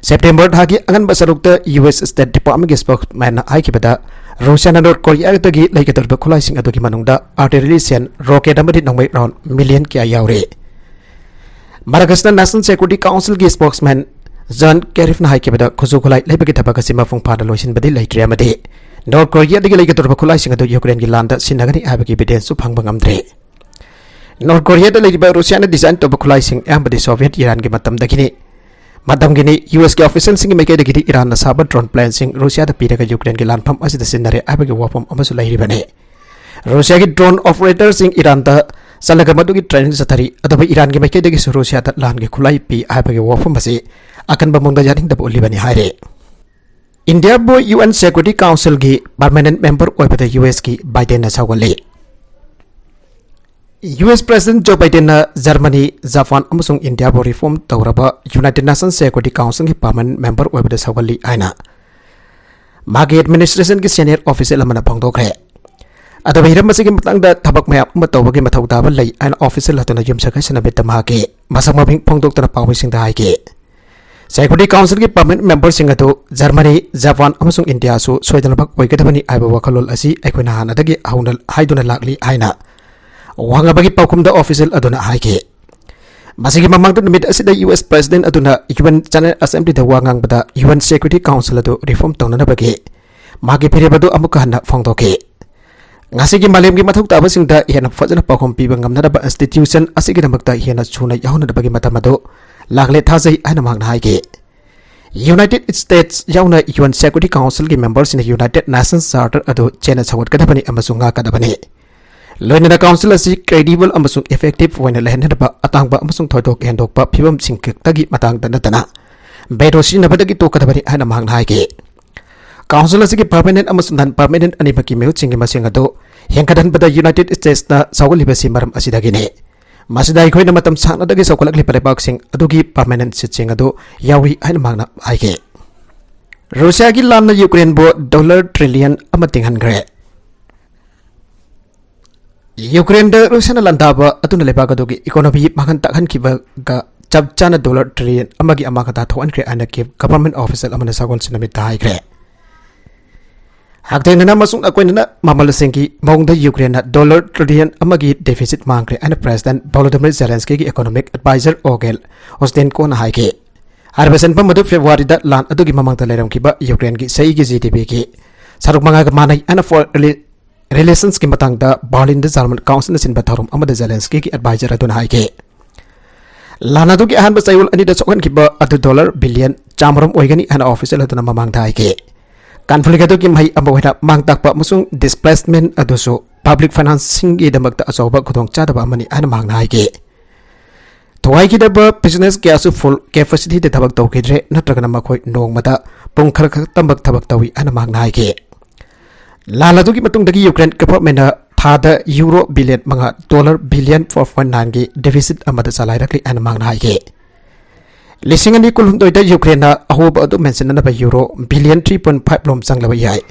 ꯁꯦꯞꯇꯦꯝꯕꯔ ꯊꯥꯒꯤ ꯑꯉꯟꯕ ꯁꯔꯨꯛꯇ ꯌꯨ ꯑꯦꯁ ꯁ꯭ꯇꯦꯠ ꯗꯤꯄꯥꯔꯠꯃꯦꯟꯒꯤ ꯁ꯭ꯄꯣꯛꯁꯃꯦꯟꯅ ꯍꯥꯏꯈꯤꯕꯗ, ꯔꯨꯁꯤꯌꯥꯅ ꯅꯣꯔꯠ ꯀꯣꯔꯤꯌꯥꯗꯒꯤ ꯂꯩꯒꯗꯧꯔꯤꯕ ꯈꯨꯠꯂꯥꯏꯁꯤꯡ ꯑꯗꯨꯒꯤ ꯃꯅꯨꯡꯗ ꯑꯥꯔꯇꯤꯂꯔꯤ ꯁꯦꯜ, ꯔꯣꯀꯦꯠ ꯑꯃꯗꯤ ꯅꯣꯡꯃꯩ ꯔꯥꯎꯟ ꯃꯤꯂꯤꯌꯟ ꯀꯌꯥ ꯌꯥꯎꯔꯤ꯫ ꯃꯔꯛ ꯑꯁꯤꯗ ꯅꯦꯁꯅꯦꯜ ꯁꯦꯀ꯭ꯌꯨꯔꯤꯇꯤ ꯀꯥꯎꯟꯁꯤꯜꯒꯤ ꯁ꯭ꯄꯣꯛꯁꯃꯦꯟ ꯖꯟ ꯀꯦꯔꯤꯐꯅ ꯍꯥꯏꯈꯤꯕꯗ, ꯈꯨꯠꯁꯨ ꯈꯨꯠꯂꯥꯏ ꯂꯩꯕꯒꯤ ꯊꯕꯛ ꯑꯁꯤ ꯃꯄꯨꯡ ꯐꯥꯅ ꯂꯣꯏꯁꯤꯟꯕꯗꯤ ꯂꯩꯇ꯭ꯔꯤ ꯑꯃꯗꯤ ꯅꯣꯔꯠ ꯀꯣꯔꯤꯌꯥꯗꯒꯤ ꯂꯩꯒꯗꯧꯔꯤꯕ ꯈꯨꯠꯂꯥꯏꯁꯤꯡ ꯑꯗꯨ ꯌꯨꯀ꯭ꯔꯦꯟꯒꯤ ꯂꯥꯟꯗ ꯁꯤꯖꯤꯟꯅꯒꯅꯤ ꯍꯥꯏꯕꯒꯤ ꯏꯚꯤꯗꯦꯟꯁꯁꯨ ꯐꯪꯕ ꯉꯝꯗ꯭ꯔꯤ꯫ ꯅꯣꯔꯠ ꯀꯣꯔꯤꯌꯥꯗ ꯂꯩꯔꯤꯕ ꯔꯨꯁꯤꯌꯥꯅ ꯗꯤꯖꯥꯏꯟ ꯇꯧꯕ ꯈꯨꯠꯂꯥꯏꯁꯤꯡ ꯑꯌꯥꯝꯕꯗꯤ ꯁꯣꯚꯤꯌꯦꯠ ꯏꯔꯥꯟꯒꯤ ꯃꯇꯝꯗꯒꯤꯅꯤ꯫ ꯃꯇꯝꯒꯤꯅꯤ꯫ ꯌꯨ ꯑꯦꯁꯀꯤ ꯑꯣꯐꯤꯁꯤꯌꯦꯜꯁꯤꯡꯒꯤ ꯃꯥꯏꯀꯩꯗꯒꯤꯗꯤ ꯏꯔꯥꯟꯅ ꯁꯥꯕ ꯗ꯭ꯔꯣꯟ ꯄ꯭ꯂꯦꯟꯁꯤꯡ ꯔꯨꯁꯤꯌꯥꯗ ꯄꯤꯔꯒ ꯌꯨꯀ꯭ꯔꯦꯟꯒꯤ ꯂꯥꯟꯐꯝ ꯑꯁꯤꯗ ꯁꯤꯖꯤꯟꯅꯔꯦ ꯍꯥꯏꯕꯒꯤ ꯋꯥꯐꯝ ꯑꯃꯁꯨ ꯂꯩꯔꯤꯕꯅꯤ꯫ ꯔꯨꯁꯤꯌꯥꯒꯤ ꯗ꯭ꯔꯣꯟ ꯑꯣꯄꯔꯦꯇꯔꯁꯤꯡ ꯏꯔꯥꯟꯗ ꯆꯠꯂꯒ ꯃꯗꯨꯒꯤ ꯇ꯭ꯔꯦꯅꯤꯡ ꯆꯠꯊꯔꯤ꯫ ꯑꯗꯨꯕꯨ ꯏꯔꯥꯟꯒꯤ ꯃꯥꯏꯀꯩꯗꯒꯤꯁꯨ ꯔꯨꯁꯤꯌꯥꯗ ꯂꯥꯟꯒꯤ ꯈꯨꯠꯂꯥꯏ ꯄꯤ ꯍꯥꯏꯕꯒꯤ ꯋꯥꯐꯝ ꯑꯁꯤ ꯑꯀꯟꯕ ꯃꯑꯣꯡꯗ ꯌꯥꯅꯤꯡꯗꯕ ꯎꯠꯂꯤꯕꯅꯤ ꯍꯥꯏꯔꯤ꯫ ꯏꯟꯗꯤꯌꯥꯕꯨ ꯌꯨ ꯑꯦꯟ ꯁꯦꯀ꯭ꯌꯨꯔꯤꯇꯤ ꯀꯥꯎꯟꯁꯤꯜꯒꯤ ꯄꯔꯃꯦꯅꯦꯟꯠ ꯃꯦꯝꯕꯔ ꯑꯣꯏꯕꯗ ꯌꯨ ꯑꯦꯁꯀꯤ ꯕꯥꯏꯗꯦꯟꯅ ꯁꯧꯒꯠꯂꯤ꯫ ꯌꯨ ꯑꯦꯁ ꯄ꯭ꯔꯦꯁꯤꯗꯦꯟꯠ ꯖꯣ ꯕꯥꯏꯗꯦꯟꯅ ꯖꯔꯃꯅꯤ, ꯖꯄꯥꯟ ꯑꯃꯁꯨꯡ ꯏꯟꯗꯤꯌꯥꯕꯨ ꯔꯤꯐꯣꯔꯝ ꯇꯧꯔꯕ ꯌꯨꯅꯥꯏꯇꯦꯗ ꯅꯦꯁꯟꯁ ꯁꯦꯀ꯭ꯌꯨꯔꯤꯇꯤ ꯀꯥꯎꯟꯁꯤꯜꯒꯤ ꯄꯔꯃꯦꯅꯦꯟꯠ ꯃꯦꯝꯕꯔ ꯑꯣꯏꯕꯗ ꯁꯧꯒꯠꯂꯤ ꯍꯥꯏꯅ ꯃꯥꯒꯤ ꯑꯦꯗꯃꯤꯅꯤꯁꯇ꯭ꯔꯦꯁꯟꯒꯤ ꯁꯦꯅꯤꯌꯔ ꯑꯣꯐꯤꯁꯤꯌꯦꯜ ꯑꯃꯅ ꯐꯣꯡꯗꯣꯛꯈ꯭ꯔꯦ꯫ ꯑꯗꯨꯕꯨ ꯍꯤꯔꯝ ꯑꯁꯤꯒꯤ ꯃꯇꯥꯡꯗ ꯊꯕꯛ ꯃꯌꯥꯝ ꯑꯃ ꯇꯧꯕꯒꯤ ꯃꯊꯧ ꯇꯥꯕ ꯂꯩ ꯍꯥꯏꯅ ꯑꯣꯐꯤꯁꯤꯌꯦꯜ ꯑꯗꯨꯅ ꯌꯨꯝꯁꯀꯩꯁ ꯅꯨꯃꯤꯠꯇ ꯃꯍꯥꯛꯀꯤ ꯃꯁꯛ ꯃꯃꯤꯡ ꯐꯣꯡꯗꯣꯛꯇꯅ ꯄꯥꯎꯃꯤꯁꯤꯡꯗ ꯍꯥꯏꯈꯤ꯫ ꯁꯦꯀ꯭ꯌꯨꯔꯤꯇꯤ ꯀꯥꯎꯟꯁꯤꯜꯒꯤ ꯄꯔꯃꯦꯅꯦꯟꯠ ꯃꯦꯝꯕꯔꯁꯤꯡ ꯑꯗꯨ ꯖꯔꯃꯅꯤ, ꯖꯄꯥꯟ ꯑꯃꯁꯨꯡ ꯏꯟꯗꯤꯌꯥꯁꯨ ꯁꯣꯏꯗꯅꯃꯛ ꯑꯣꯏꯒꯗꯕꯅꯤ ꯍꯥꯏꯕ ꯋꯥꯈꯜꯂꯣꯟ ꯑꯁꯤ ꯑꯩꯈꯣꯏꯅ ꯍꯥꯟꯅꯗꯒꯤ ꯍꯧꯅ ꯍꯥꯏꯗꯨꯅ ꯂꯥꯛꯂꯤ ꯍꯥꯏꯅ ꯋꯥ ꯉꯥꯡꯕꯒꯤ ꯄꯥꯎꯈꯨꯝꯗ ꯑꯣꯐꯤꯁꯤꯌꯦꯜ ꯑꯗꯨꯅ ꯍꯥꯏꯈꯤ꯫ ꯃꯁꯤꯒꯤ ꯃꯃꯥꯡꯗ ꯅꯨꯃꯤꯠ ꯑꯁꯤꯗ ꯌꯨ ꯑꯦꯁ ꯄ꯭ꯔꯦꯁꯤꯗꯦꯟꯠ ꯑꯗꯨꯅ ꯌꯨ ꯑꯦꯟ ꯖꯦꯅꯔꯦꯜ ꯑꯦꯁꯦꯝꯕ꯭ꯂꯤꯗ ꯋꯥ ꯉꯥꯡꯕꯗ ꯌꯨ ꯑꯦꯟ ꯁꯦꯀ꯭ꯌꯨꯔꯤꯇꯤ ꯀꯥꯎꯟꯁꯤꯜ ꯑꯗꯨ ꯔꯤꯐꯣꯔꯝ ꯇꯧꯅꯅꯕꯒꯤ ꯃꯥꯒꯤ ꯐꯤꯔꯦꯞ ꯑꯗꯨ ꯑꯃꯨꯛꯀ ꯍꯟꯅ ꯐꯣꯡꯗꯣꯛꯈꯤ꯫ ꯉꯁꯤꯒꯤ ꯃꯥꯂꯦꯝꯒꯤ ꯃꯊꯧ ꯇꯥꯕꯁꯤꯡꯗ ꯍꯦꯟꯅ ꯐꯖꯅ ꯄꯥꯎꯈꯨꯝ ꯄꯤꯕ ꯉꯝꯅꯅꯕ ꯏꯟꯁꯇꯤꯇ꯭ꯌꯨꯁꯟ ꯑꯁꯤꯒꯤꯗꯃꯛꯇ ꯍꯦꯟꯅ ꯊꯨꯅ ꯌꯥꯎꯍꯟꯅꯕꯒꯤ ꯃꯇꯝ ꯑꯗꯨ ꯂꯥꯛꯂꯦ ꯊꯥꯖꯩ ꯍꯥꯏꯅ ꯃꯍꯥꯛꯅ ꯍꯥꯏꯈꯤ꯫ ꯌꯨꯅꯥꯏꯇꯦꯗ ꯁ꯭ꯇꯦꯠꯁ ꯌꯥꯎꯅ ꯌꯨ ꯑꯦꯟ ꯁꯦꯀ꯭ꯌꯨꯔꯤꯇꯤ ꯀꯥꯎꯟꯁꯤꯜꯒꯤ ꯃꯦꯝꯕꯔꯁꯤꯡꯅ ꯌꯨꯅꯥꯏꯇꯦꯗ ꯅꯦꯁꯟꯁ ꯆꯥꯔꯇꯔ ꯑꯗꯨ ꯆꯦꯟꯅ ꯁꯧꯒꯠꯀꯗꯕꯅꯤ ꯑꯃꯁꯨꯡ ꯉꯥꯛꯀꯗꯕꯅꯤ꯫ ꯂꯣꯏꯅꯅ ꯀꯥꯎꯟꯁꯤꯜ ꯑꯁꯤ ꯀ꯭ꯔꯦꯗꯤꯕꯜ ꯑꯃꯁꯨꯡ ꯏꯐꯦꯛꯇꯤꯕ ꯑꯣꯏꯅ ꯂꯩꯍꯟꯅꯕ ꯑꯇꯥꯡꯕ ꯑꯃꯁꯨꯡ ꯊꯣꯏꯗꯣꯛ ꯍꯦꯟꯗꯣꯛꯄ ꯐꯤꯕꯝꯁꯤꯡ ꯈꯛꯇꯒꯤ ꯃꯇꯥꯡꯗ ꯅꯠꯇꯅ ꯚꯦꯇꯣ ꯁꯤꯖꯤꯟꯅꯕꯗꯒꯤ ꯇꯣꯛꯀꯗꯕꯅꯤ ꯍꯥꯏꯅ ꯃꯍꯥꯛꯅ ꯍꯥꯏꯈꯤ꯫ ꯀꯥꯎꯟꯁꯤꯜ ꯑꯁꯤꯒꯤ ꯄꯔꯃꯦꯅꯦꯟꯠ ꯑꯃꯁꯨꯡ ꯅꯟ ꯄꯔꯃꯦꯅꯦꯟꯠ ꯑꯅꯤꯃꯛꯀꯤ ꯃꯤꯍꯨꯠꯁꯤꯡꯒꯤ ꯃꯁꯤꯡ ꯑꯗꯨ ꯍꯦꯟꯒꯠꯍꯟꯕꯗ ꯌꯨꯅꯥꯏꯇꯦꯗ ꯁ꯭ꯇꯦꯠꯁꯅ ꯁꯧꯒꯠꯂꯤꯕꯁꯤ ꯃꯔꯝ ꯑꯁꯤꯗꯒꯤꯅꯤ꯫ ꯃꯁꯤꯗ ꯑꯩꯈꯣꯏꯅ ꯃꯇꯝ ꯁꯥꯡꯅꯗꯒꯤ ꯆꯥꯎꯈꯠꯂꯛꯂꯤꯕ ꯂꯩꯕꯥꯛꯁꯤꯡ ꯑꯗꯨꯒꯤ permanent seat ꯁꯤꯡ ꯑꯗꯨ ꯌꯥꯎꯔꯤ ꯍꯥꯏꯅ ꯃꯍꯥꯛꯅ ꯍꯥꯏꯈꯤ꯫ ꯔꯨꯁꯤꯌꯥꯒꯤ ꯂꯥꯟꯅ ꯌꯨꯀ꯭ꯔꯦꯟꯕꯨ ꯗꯣꯂꯔ ꯇ꯭ꯔꯤꯂꯤꯌꯟ ꯑꯃ ꯇꯤꯡꯍꯟꯈ꯭ꯔꯦ꯫ ꯌꯨꯀ꯭ꯔꯦꯟꯗ ꯔꯨꯁꯤꯌꯥꯅ ꯂꯥꯟꯗꯥꯕ ꯑꯗꯨꯅ ꯂꯩꯕꯥꯛ ꯑꯗꯨꯒꯤ economy ꯃꯥꯡꯍꯟ ꯇꯥꯛꯍꯟꯈꯤꯕꯒ ꯆꯞ ꯆꯥꯅ ꯗꯣꯂꯔ ꯇ꯭ꯔꯤꯂꯤꯌꯟ ꯑꯃꯒꯤ ꯑꯃꯥꯡ ꯑꯇꯥ ꯊꯣꯛꯍꯟꯈ꯭ꯔꯦ ꯍꯥꯏꯅ Kyiv government official ꯑꯃꯅ ꯁꯒꯣꯜꯁꯦꯟ ꯅꯨꯃꯤꯠꯇ ꯍꯥꯏꯈ꯭ꯔꯦ꯫ ꯍꯛꯊꯦꯡꯅꯅ ꯑꯃꯁꯨꯡ ꯑꯀꯣꯏꯅꯅ ꯃꯃꯜꯁꯤꯡꯒꯤ ꯃꯑꯣꯡꯗ ꯌꯨꯀ꯭ꯔꯦꯟꯅ ꯗꯣꯂꯔ ꯇ꯭ꯔꯤꯂꯤꯌꯟ ꯑꯃꯒꯤ deficit ꯃꯥꯡꯈ꯭ꯔꯦ ꯍꯥꯏꯅ President Volodymyr Zelenskyꯒꯤ economic advisor Oghel Ostenkoꯅ ꯍꯥꯏꯈꯤ꯫ ꯍꯥꯏꯔꯤꯕ ꯁꯦꯟꯐꯝ ꯑꯗꯨ ꯐꯦꯕ꯭ꯔꯨꯋꯥꯔꯤꯗ ꯂꯥꯟ ꯑꯗꯨꯒꯤ ꯃꯃꯥꯡꯗ ꯂꯩꯔꯝꯈꯤꯕ ꯌꯨꯀ꯭ꯔꯦꯟꯒꯤ ꯆꯍꯤꯒꯤ G D Pꯒꯤ ꯁꯔꯨꯛ ꯃꯉꯥꯒ ꯃꯥꯟꯅꯩ ꯍꯥꯏꯅ foreign rela-, relations ꯀꯤ ꯃꯇꯥꯡꯗ ꯕꯔꯂꯤꯟꯗ German councilꯅ ꯁꯤꯟꯕ ꯊꯧꯔꯝ ꯑꯃꯗ Zelenskyꯒꯤ advisor ꯑꯗꯨꯅ ꯍꯥꯏꯈꯤ꯫ ꯂꯥꯟ ꯑꯗꯨꯒꯤ ꯑꯍꯥꯟꯕ ꯆꯌꯣꯜ ꯑꯅꯤꯗ ꯁꯣꯛꯍꯟꯈꯤꯕ ꯑꯗꯨ ꯗꯣꯂꯔ ꯕꯤꯂꯤꯌꯟ ꯆꯥꯃꯔꯣꯝ ꯑꯣꯏꯒꯅꯤ ꯍꯥꯏꯅ official ꯑꯗꯨꯅ ꯃꯃꯥꯡꯗ ꯍꯥꯏꯈꯤ꯫ Conflict ꯑꯗꯨꯒꯤ ꯃꯍꯩ ꯑꯃ ꯑꯣꯏꯅ ꯃꯥꯡ ꯇꯥꯛꯄ ꯑꯃꯁꯨꯡ displacement ꯑꯗꯨꯁꯨ public financeꯁꯤꯡꯒꯤꯗꯃꯛꯇ ꯑꯆꯧꯕ ꯈꯨꯗꯣꯡꯆꯥꯗꯕ ꯑꯃꯅꯤ ꯍꯥꯏꯅ ꯃꯍꯥꯛꯅ ꯍꯥꯏꯈꯤ꯫ ꯊꯨꯒꯥꯏꯈꯤꯗꯕ business ꯀꯌꯥꯁꯨ full capacityꯗ ꯊꯕꯛ ꯇꯧꯈꯤꯗ꯭ꯔꯦ, ꯅꯠꯇ꯭ꯔꯒꯅ ꯃꯈꯣꯏ ꯅꯣꯡꯃꯗ ꯄꯨꯡ ꯈꯔ ꯈꯛꯇꯃꯛ ꯊꯕꯛ ꯇꯧꯏ ꯍꯥꯏꯅ ꯃꯍꯥꯛꯅ ꯍꯥꯏꯈꯤ꯫ ꯂꯥꯟ ꯑꯗꯨꯒꯤ ꯃꯇꯨꯡꯗꯒꯤ ꯌꯨꯀ꯭ꯔꯦꯟ governmentꯅ ꯊꯥꯗ ꯌꯨꯔꯣ ꯕꯤꯂꯤꯌꯟ ꯃꯉꯥ, ꯗꯣꯂꯔ ꯕꯤꯂꯤꯌꯟ ꯐꯣꯔ ꯄꯣꯏꯟ ꯅꯥꯏꯟꯒꯤ deficit ꯑꯃꯗ ꯆꯂꯥꯏꯔꯛꯂꯤ ꯍꯥꯏꯅ ꯃꯍꯥꯛꯅ ꯍꯥꯏꯈꯤ꯫ ꯂꯤꯁꯤꯡ ꯑꯅꯤ ꯀꯨꯟꯍꯨꯝꯗꯣꯏꯗ ꯌꯨꯀ꯭ꯔꯦꯟꯅ ꯑꯍꯣꯕ ꯑꯗꯨ ꯃꯦꯟꯁꯤꯟꯅꯅꯕ euro billion three point five ꯔꯣꯝ ꯆꯪꯂꯕ ꯌꯥꯏ꯫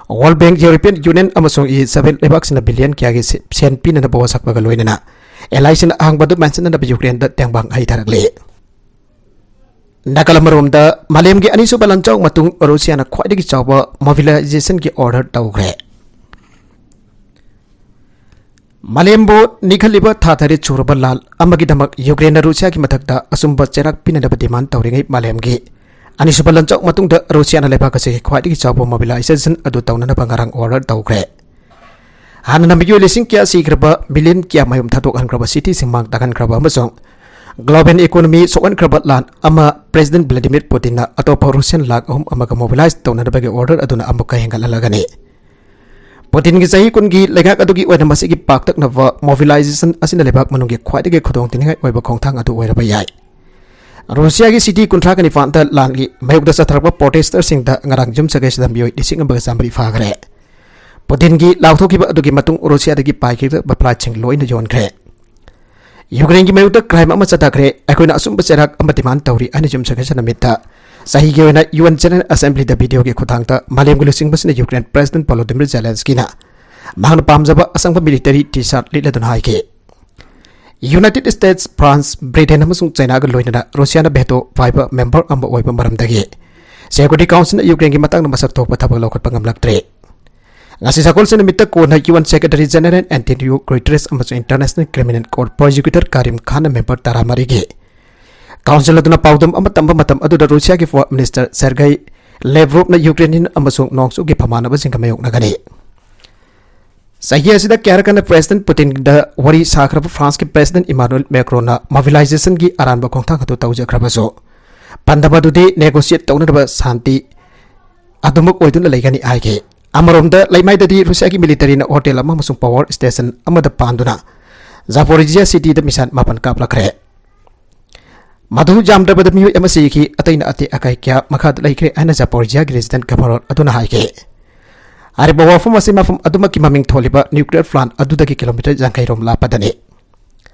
World Bank, European Union ꯑꯃꯁꯨꯡ ꯖꯤ ꯁꯚꯦꯟ ꯂꯩꯕꯥꯛꯁꯤꯡꯅ ꯕꯤꯂꯤꯌꯟ ꯀꯌꯥꯒꯤ ꯁꯦ-, ꯁꯦꯟ ꯄꯤꯅꯅꯕ ꯋꯥꯁꯛꯄꯒ ꯂꯣꯏꯅꯅ alliesꯁꯤꯡꯅ ꯑꯍꯥꯡꯕ ꯑꯗꯨ ꯃꯦꯟꯁꯤꯟꯅꯅꯕ ꯌꯨꯀ꯭ꯔꯦꯟꯗ ꯇꯦꯡꯕꯥꯡ ꯍꯩꯊꯔꯛꯂꯤ꯫ ꯅꯥꯀꯜ ꯑꯃꯔꯣꯝꯗ, ꯃꯥꯂꯦꯝꯒꯤ ꯑꯅꯤꯁꯨꯕ ꯂꯥꯟꯖꯥꯎ ꯃꯇꯨꯡ ꯔꯨꯁꯤꯌꯥꯅ ꯈ꯭ꯋꯥꯏꯗꯒꯤ ꯆꯥꯎꯕ mobilizationꯒꯤ order ꯇꯧꯈ꯭ꯔꯦ꯫ ꯃꯥꯂꯦꯝꯕꯨ ꯅꯤꯛꯍꯜꯂꯤꯕ ꯊꯥ ꯇꯔꯦꯠ ꯁꯨꯔꯕ ꯂꯥꯟ ꯑꯃꯒꯤꯗꯃꯛ ꯌꯨꯀ꯭ꯔꯦꯟꯅ ꯔꯨꯁꯤꯌꯥꯒꯤ ꯃꯊꯛꯇ ꯑꯆꯨꯝꯕ ꯆꯩꯔꯥꯛ ꯄꯤꯅꯅꯕ demand ꯇꯧꯔꯤꯉꯩ, ꯃꯥꯂꯦꯝꯒꯤ ꯑꯅꯤꯁꯨꯕ ꯂꯥꯟꯖꯥꯎ ꯃꯇꯨꯡꯗ ꯔꯨꯁꯤꯌꯥꯅ ꯂꯩꯕꯥꯛ ꯑꯁꯤꯒꯤ ꯈ꯭ꯋꯥꯏꯗꯒꯤ ꯆꯥꯎꯕ mobilization ꯑꯗꯨ ꯇꯧꯅꯅꯕ ꯉꯔꯥꯡ order ꯇꯧꯈ꯭ꯔꯦ꯫ ꯍꯥꯟꯅꯅ ꯃꯤꯑꯣꯏ ꯂꯤꯁꯤꯡ ꯀꯌꯥ ꯁꯤꯈ꯭ꯔꯕ, ꯃꯤꯂꯤꯌꯟ ꯀꯌꯥ ꯃꯌꯨꯝ ꯊꯥꯗꯣꯛꯍꯟꯈ꯭ꯔꯕ, cityꯁꯤꯡ ꯃꯥꯡ ꯇꯥꯛꯍꯟꯈ꯭ꯔꯕ ꯑꯃꯁꯨꯡ global economy ꯁꯣꯛꯍꯟꯈ꯭ꯔꯕ ꯂꯥꯟ ꯑꯃ President Vladimir Putinꯅ ꯑꯇꯣꯞꯄ Russian ꯂꯥꯈ ꯑꯍꯨꯝ ꯑꯃꯒ mobilize ꯇꯧꯅꯅꯕꯒꯤ order ꯑꯗꯨꯅ ꯑꯃꯨꯛꯀ ꯍꯦꯟꯒꯠꯍꯜꯂꯒꯅꯤ꯫ ꯄꯨꯇꯤꯟꯒꯤ ꯆꯍꯤ ꯀꯨꯟꯒꯤ ꯂꯩꯉꯥꯛ ꯑꯗꯨꯒꯤ ꯑꯣꯏꯅ ꯃꯁꯤꯒꯤ ꯄꯥꯛꯇꯛꯅꯕ mobilization ꯑꯁꯤꯅ ꯂꯩꯕꯥꯛ ꯃꯅꯨꯡꯒꯤ ꯈ꯭ꯋꯥꯏꯗꯒꯤ ꯈꯨꯗꯣꯡꯊꯤꯅꯤꯡꯉꯥꯏ ꯑꯣꯏꯕ ꯈꯣꯡꯊꯥꯡ ꯑꯗꯨ ꯑꯣꯏꯔꯕ ꯌꯥꯏ꯫ ꯔꯨꯁꯤꯌꯥꯒꯤ city ꯀꯨꯟꯊ꯭ꯔꯥꯒ ꯅꯤꯄꯥꯟꯗ ꯂꯥꯟꯒꯤ ꯃꯥꯌꯣꯛꯇ ꯆꯠꯊꯔꯛꯄ protesterꯁꯤꯡꯗ ꯉꯔꯥꯡ ꯌꯨꯝ ꯁꯀꯩꯁꯤꯗ ꯃꯤꯑꯣꯏ ꯂꯤꯁꯤꯡ ꯑꯃꯒ ꯆꯥꯃꯔꯤ ꯐꯥꯈ꯭ꯔꯦ꯫ ꯄꯨꯇꯤꯟꯒꯤ ꯂꯥꯎꯊꯣꯛꯈꯤꯕ ꯑꯗꯨꯒꯤ ꯃꯇꯨꯡ ꯔꯨꯁꯤꯌꯥꯗꯒꯤ ꯄꯥꯏꯈꯤꯕ flightꯁꯤꯡ ꯂꯣꯏꯅ ꯌꯣꯟꯈ꯭ꯔꯦ꯫ ꯌꯨꯀ꯭ꯔꯦꯟꯒꯤ ꯃꯥꯌꯣꯛꯇ ꯀ꯭ꯔꯥꯏꯝ ꯑꯃ ꯆꯠꯊꯈ꯭ꯔꯦ, ꯑꯩꯈꯣꯏꯅ ꯑꯆꯨꯝꯕ ꯆꯩꯔꯥꯛ ꯑꯃ ꯗꯤꯃꯥꯟ ꯇꯧꯔꯤ ꯍꯥꯏꯅ ꯌꯨꯝꯁꯀꯩꯁ ꯅꯨꯃꯤꯠꯇ ꯆꯍꯤꯒꯤ ꯑꯣꯏꯅ ꯌꯨ ꯑꯦꯟ ꯖꯦꯅꯔꯦꯜ ꯑꯦꯁꯦꯝꯕ꯭ꯂꯤꯗ ꯚꯤꯗꯤꯑꯣꯒꯤ ꯈꯨꯠꯊꯥꯡꯗ ꯃꯥꯂꯦꯝꯒꯤ ꯂꯨꯆꯤꯡꯕꯁꯤꯡꯅ ꯌꯨꯀ꯭ꯔꯦꯟ ꯄ꯭ꯔꯦꯁꯤꯗꯦꯟꯠ ꯚꯣꯂꯣꯗꯤꯃꯤꯔ ꯖꯦꯂꯦꯟꯁꯀꯤꯅ ꯃꯍꯥꯛꯅ ꯄꯥꯝꯖꯕ ꯑꯁꯪꯕ ꯃꯤꯂꯤꯇꯔꯤ ꯇꯤ ꯁꯥꯔꯠ ꯂꯤꯠꯂꯗꯨꯅ ꯍꯥꯏꯈꯤ꯫ ꯌꯨꯅꯥꯏꯇꯦꯗ ꯁ꯭ꯇꯦꯠꯁ, ꯐ꯭ꯔꯥꯟꯁ, ꯕ꯭ꯔꯤꯇꯦꯟ ꯑꯃꯁꯨꯡ ꯆꯥꯏꯅꯥꯒ ꯂꯣꯏꯅꯅ ꯔꯨꯁꯤꯌꯥꯅ ꯚꯦꯇꯣ ꯄꯥꯏꯕ ꯃꯦꯝꯕꯔ ꯑꯃ ꯑꯣꯏꯕ ꯃꯔꯝꯗꯒꯤ ꯁꯦꯀ꯭ꯌꯨꯔꯤꯇꯤ ꯀꯥꯎꯟꯁꯤꯜꯅ ꯌꯨꯀ꯭ꯔꯦꯟꯒꯤ ꯃꯇꯥꯡꯗ ꯃꯁꯛ ꯊꯣꯛꯄ ꯊꯕꯛ ꯂꯧꯈꯠꯄ ꯉꯝꯂꯛꯇ꯭ꯔꯦ꯫ ꯉꯁꯤ ꯁꯒꯣꯜꯁꯦꯟ ꯅꯨꯃꯤꯠꯇ ꯀꯣꯟꯅ U N secretary general Antonio Guterres ꯑꯃꯁꯨꯡ international criminal court prosecutor Karim ꯈꯥꯟꯅ ꯃꯦꯝꯕꯔ ꯇꯔꯥꯃꯔꯤꯒꯤ ꯀꯥꯎꯟꯁꯤꯜ ꯑꯗꯨꯅ ꯄꯥꯎꯗꯝ ꯑꯃ ꯇꯝꯕ ꯃꯇꯝ ꯑꯗꯨꯗ ꯔꯨꯁꯤꯌꯥꯒꯤ ꯐꯣꯔꯦꯟ ꯃꯤꯅꯤꯁꯇꯔ ꯁꯦꯔꯒꯩ ꯂꯦꯕ꯭ꯔꯣꯞꯅ ꯌꯨꯀ꯭ꯔꯦꯅꯤꯌꯟ ꯑꯃꯁꯨꯡ ꯅꯣꯡꯆꯨꯞꯀꯤ ꯐꯝꯕꯥꯜꯅꯕꯁꯤꯡꯒ ꯃꯥꯌꯣꯛꯅꯒꯅꯤ꯫ ꯆꯍꯤ ꯑꯁꯤꯗ ꯀꯌꯥꯔꯛ ꯍꯟꯅ ꯄ꯭ꯔꯦꯁꯤꯗꯦꯟꯠ ꯄꯨꯇꯤꯟꯗ ꯋꯥꯔꯤ ꯁꯥꯈ꯭ꯔꯕ ꯐ꯭ꯔꯥꯟꯁꯀꯤ ꯄ꯭ꯔꯦꯁꯤꯗꯦꯟꯠ ꯏꯃꯥꯅꯨꯑꯦꯜ ꯃꯦꯀ꯭ꯔꯣꯟꯅ ꯃꯣꯕꯤꯂꯥꯏꯖꯦꯁꯟꯒꯤ ꯑꯔꯥꯟꯕ ꯈꯣꯡꯊꯥꯡ ꯑꯗꯨ ꯇꯧꯖꯈ꯭ꯔꯕꯁꯨ, ꯄꯥꯟꯗꯝ ꯑꯗꯨꯗꯤ ꯅꯦꯒꯣꯁꯤꯌꯦꯠ ꯇꯧꯅꯅꯕ ꯁꯥꯟꯇꯤ ꯑꯗꯨꯃꯛ ꯑꯣꯏꯗꯨꯅ ꯂꯩꯒꯅꯤ ꯍꯥꯏꯈꯤ꯫ ꯑꯃꯔꯣꯝꯗ, ꯂꯩꯃꯥꯏꯗꯗꯤ ꯔꯨꯁꯤꯌꯥꯒꯤ ꯃꯤꯂꯤꯇꯔꯤꯅ ꯍꯣꯇꯦꯜ ꯑꯃ ꯑꯃꯁꯨꯡ ꯄꯥꯋꯔ ꯁ꯭ꯇꯦꯁꯟ ꯑꯃꯗ ꯄꯥꯟꯗꯨꯅ ꯖꯥꯄꯣꯔꯤꯖꯤꯌꯥ ꯁꯤꯇꯤꯗ ꯃꯤꯁꯥꯏꯜ ꯃꯥꯄꯟ ꯀꯥꯞꯂꯛꯈ꯭ꯔꯦ꯫ ꯃꯗꯨ ꯌꯥꯝꯗ꯭ꯔꯕꯗ ꯃꯤꯑꯣꯏ ꯑꯃ ꯁꯤꯈꯤ, ꯑꯇꯩꯅ ꯑꯇꯦꯛ ꯑꯀꯥꯏ ꯀꯌꯥ ꯃꯈꯥꯗ ꯂꯩꯈ꯭ꯔꯦ ꯍꯥꯏꯅ ꯖꯥꯄꯣꯔꯤꯖꯤꯌꯥꯒꯤ ꯔꯦꯁꯤꯗꯦꯟꯠ ꯒꯚꯔꯅꯔ ꯑꯗꯨꯅ ꯍꯥꯏꯈꯤ꯫ ꯍꯥꯏꯔꯤꯕ ꯋꯥꯐꯝ ꯑꯁꯤ ꯃꯐꯝ ꯑꯗꯨꯃꯛꯀꯤ ꯃꯃꯤꯡ ꯊꯣꯜꯂꯤꯕ ꯅ꯭ꯌꯨꯀ꯭ꯂꯤꯌꯔ ꯄ꯭ꯂꯥꯟꯠ ꯑꯗꯨꯗꯒꯤ ꯀꯤꯂꯣꯃꯤꯇꯔ ꯌꯥꯡꯈꯩ ꯔꯣꯝ ꯂꯥꯞꯄꯗꯅꯤ꯫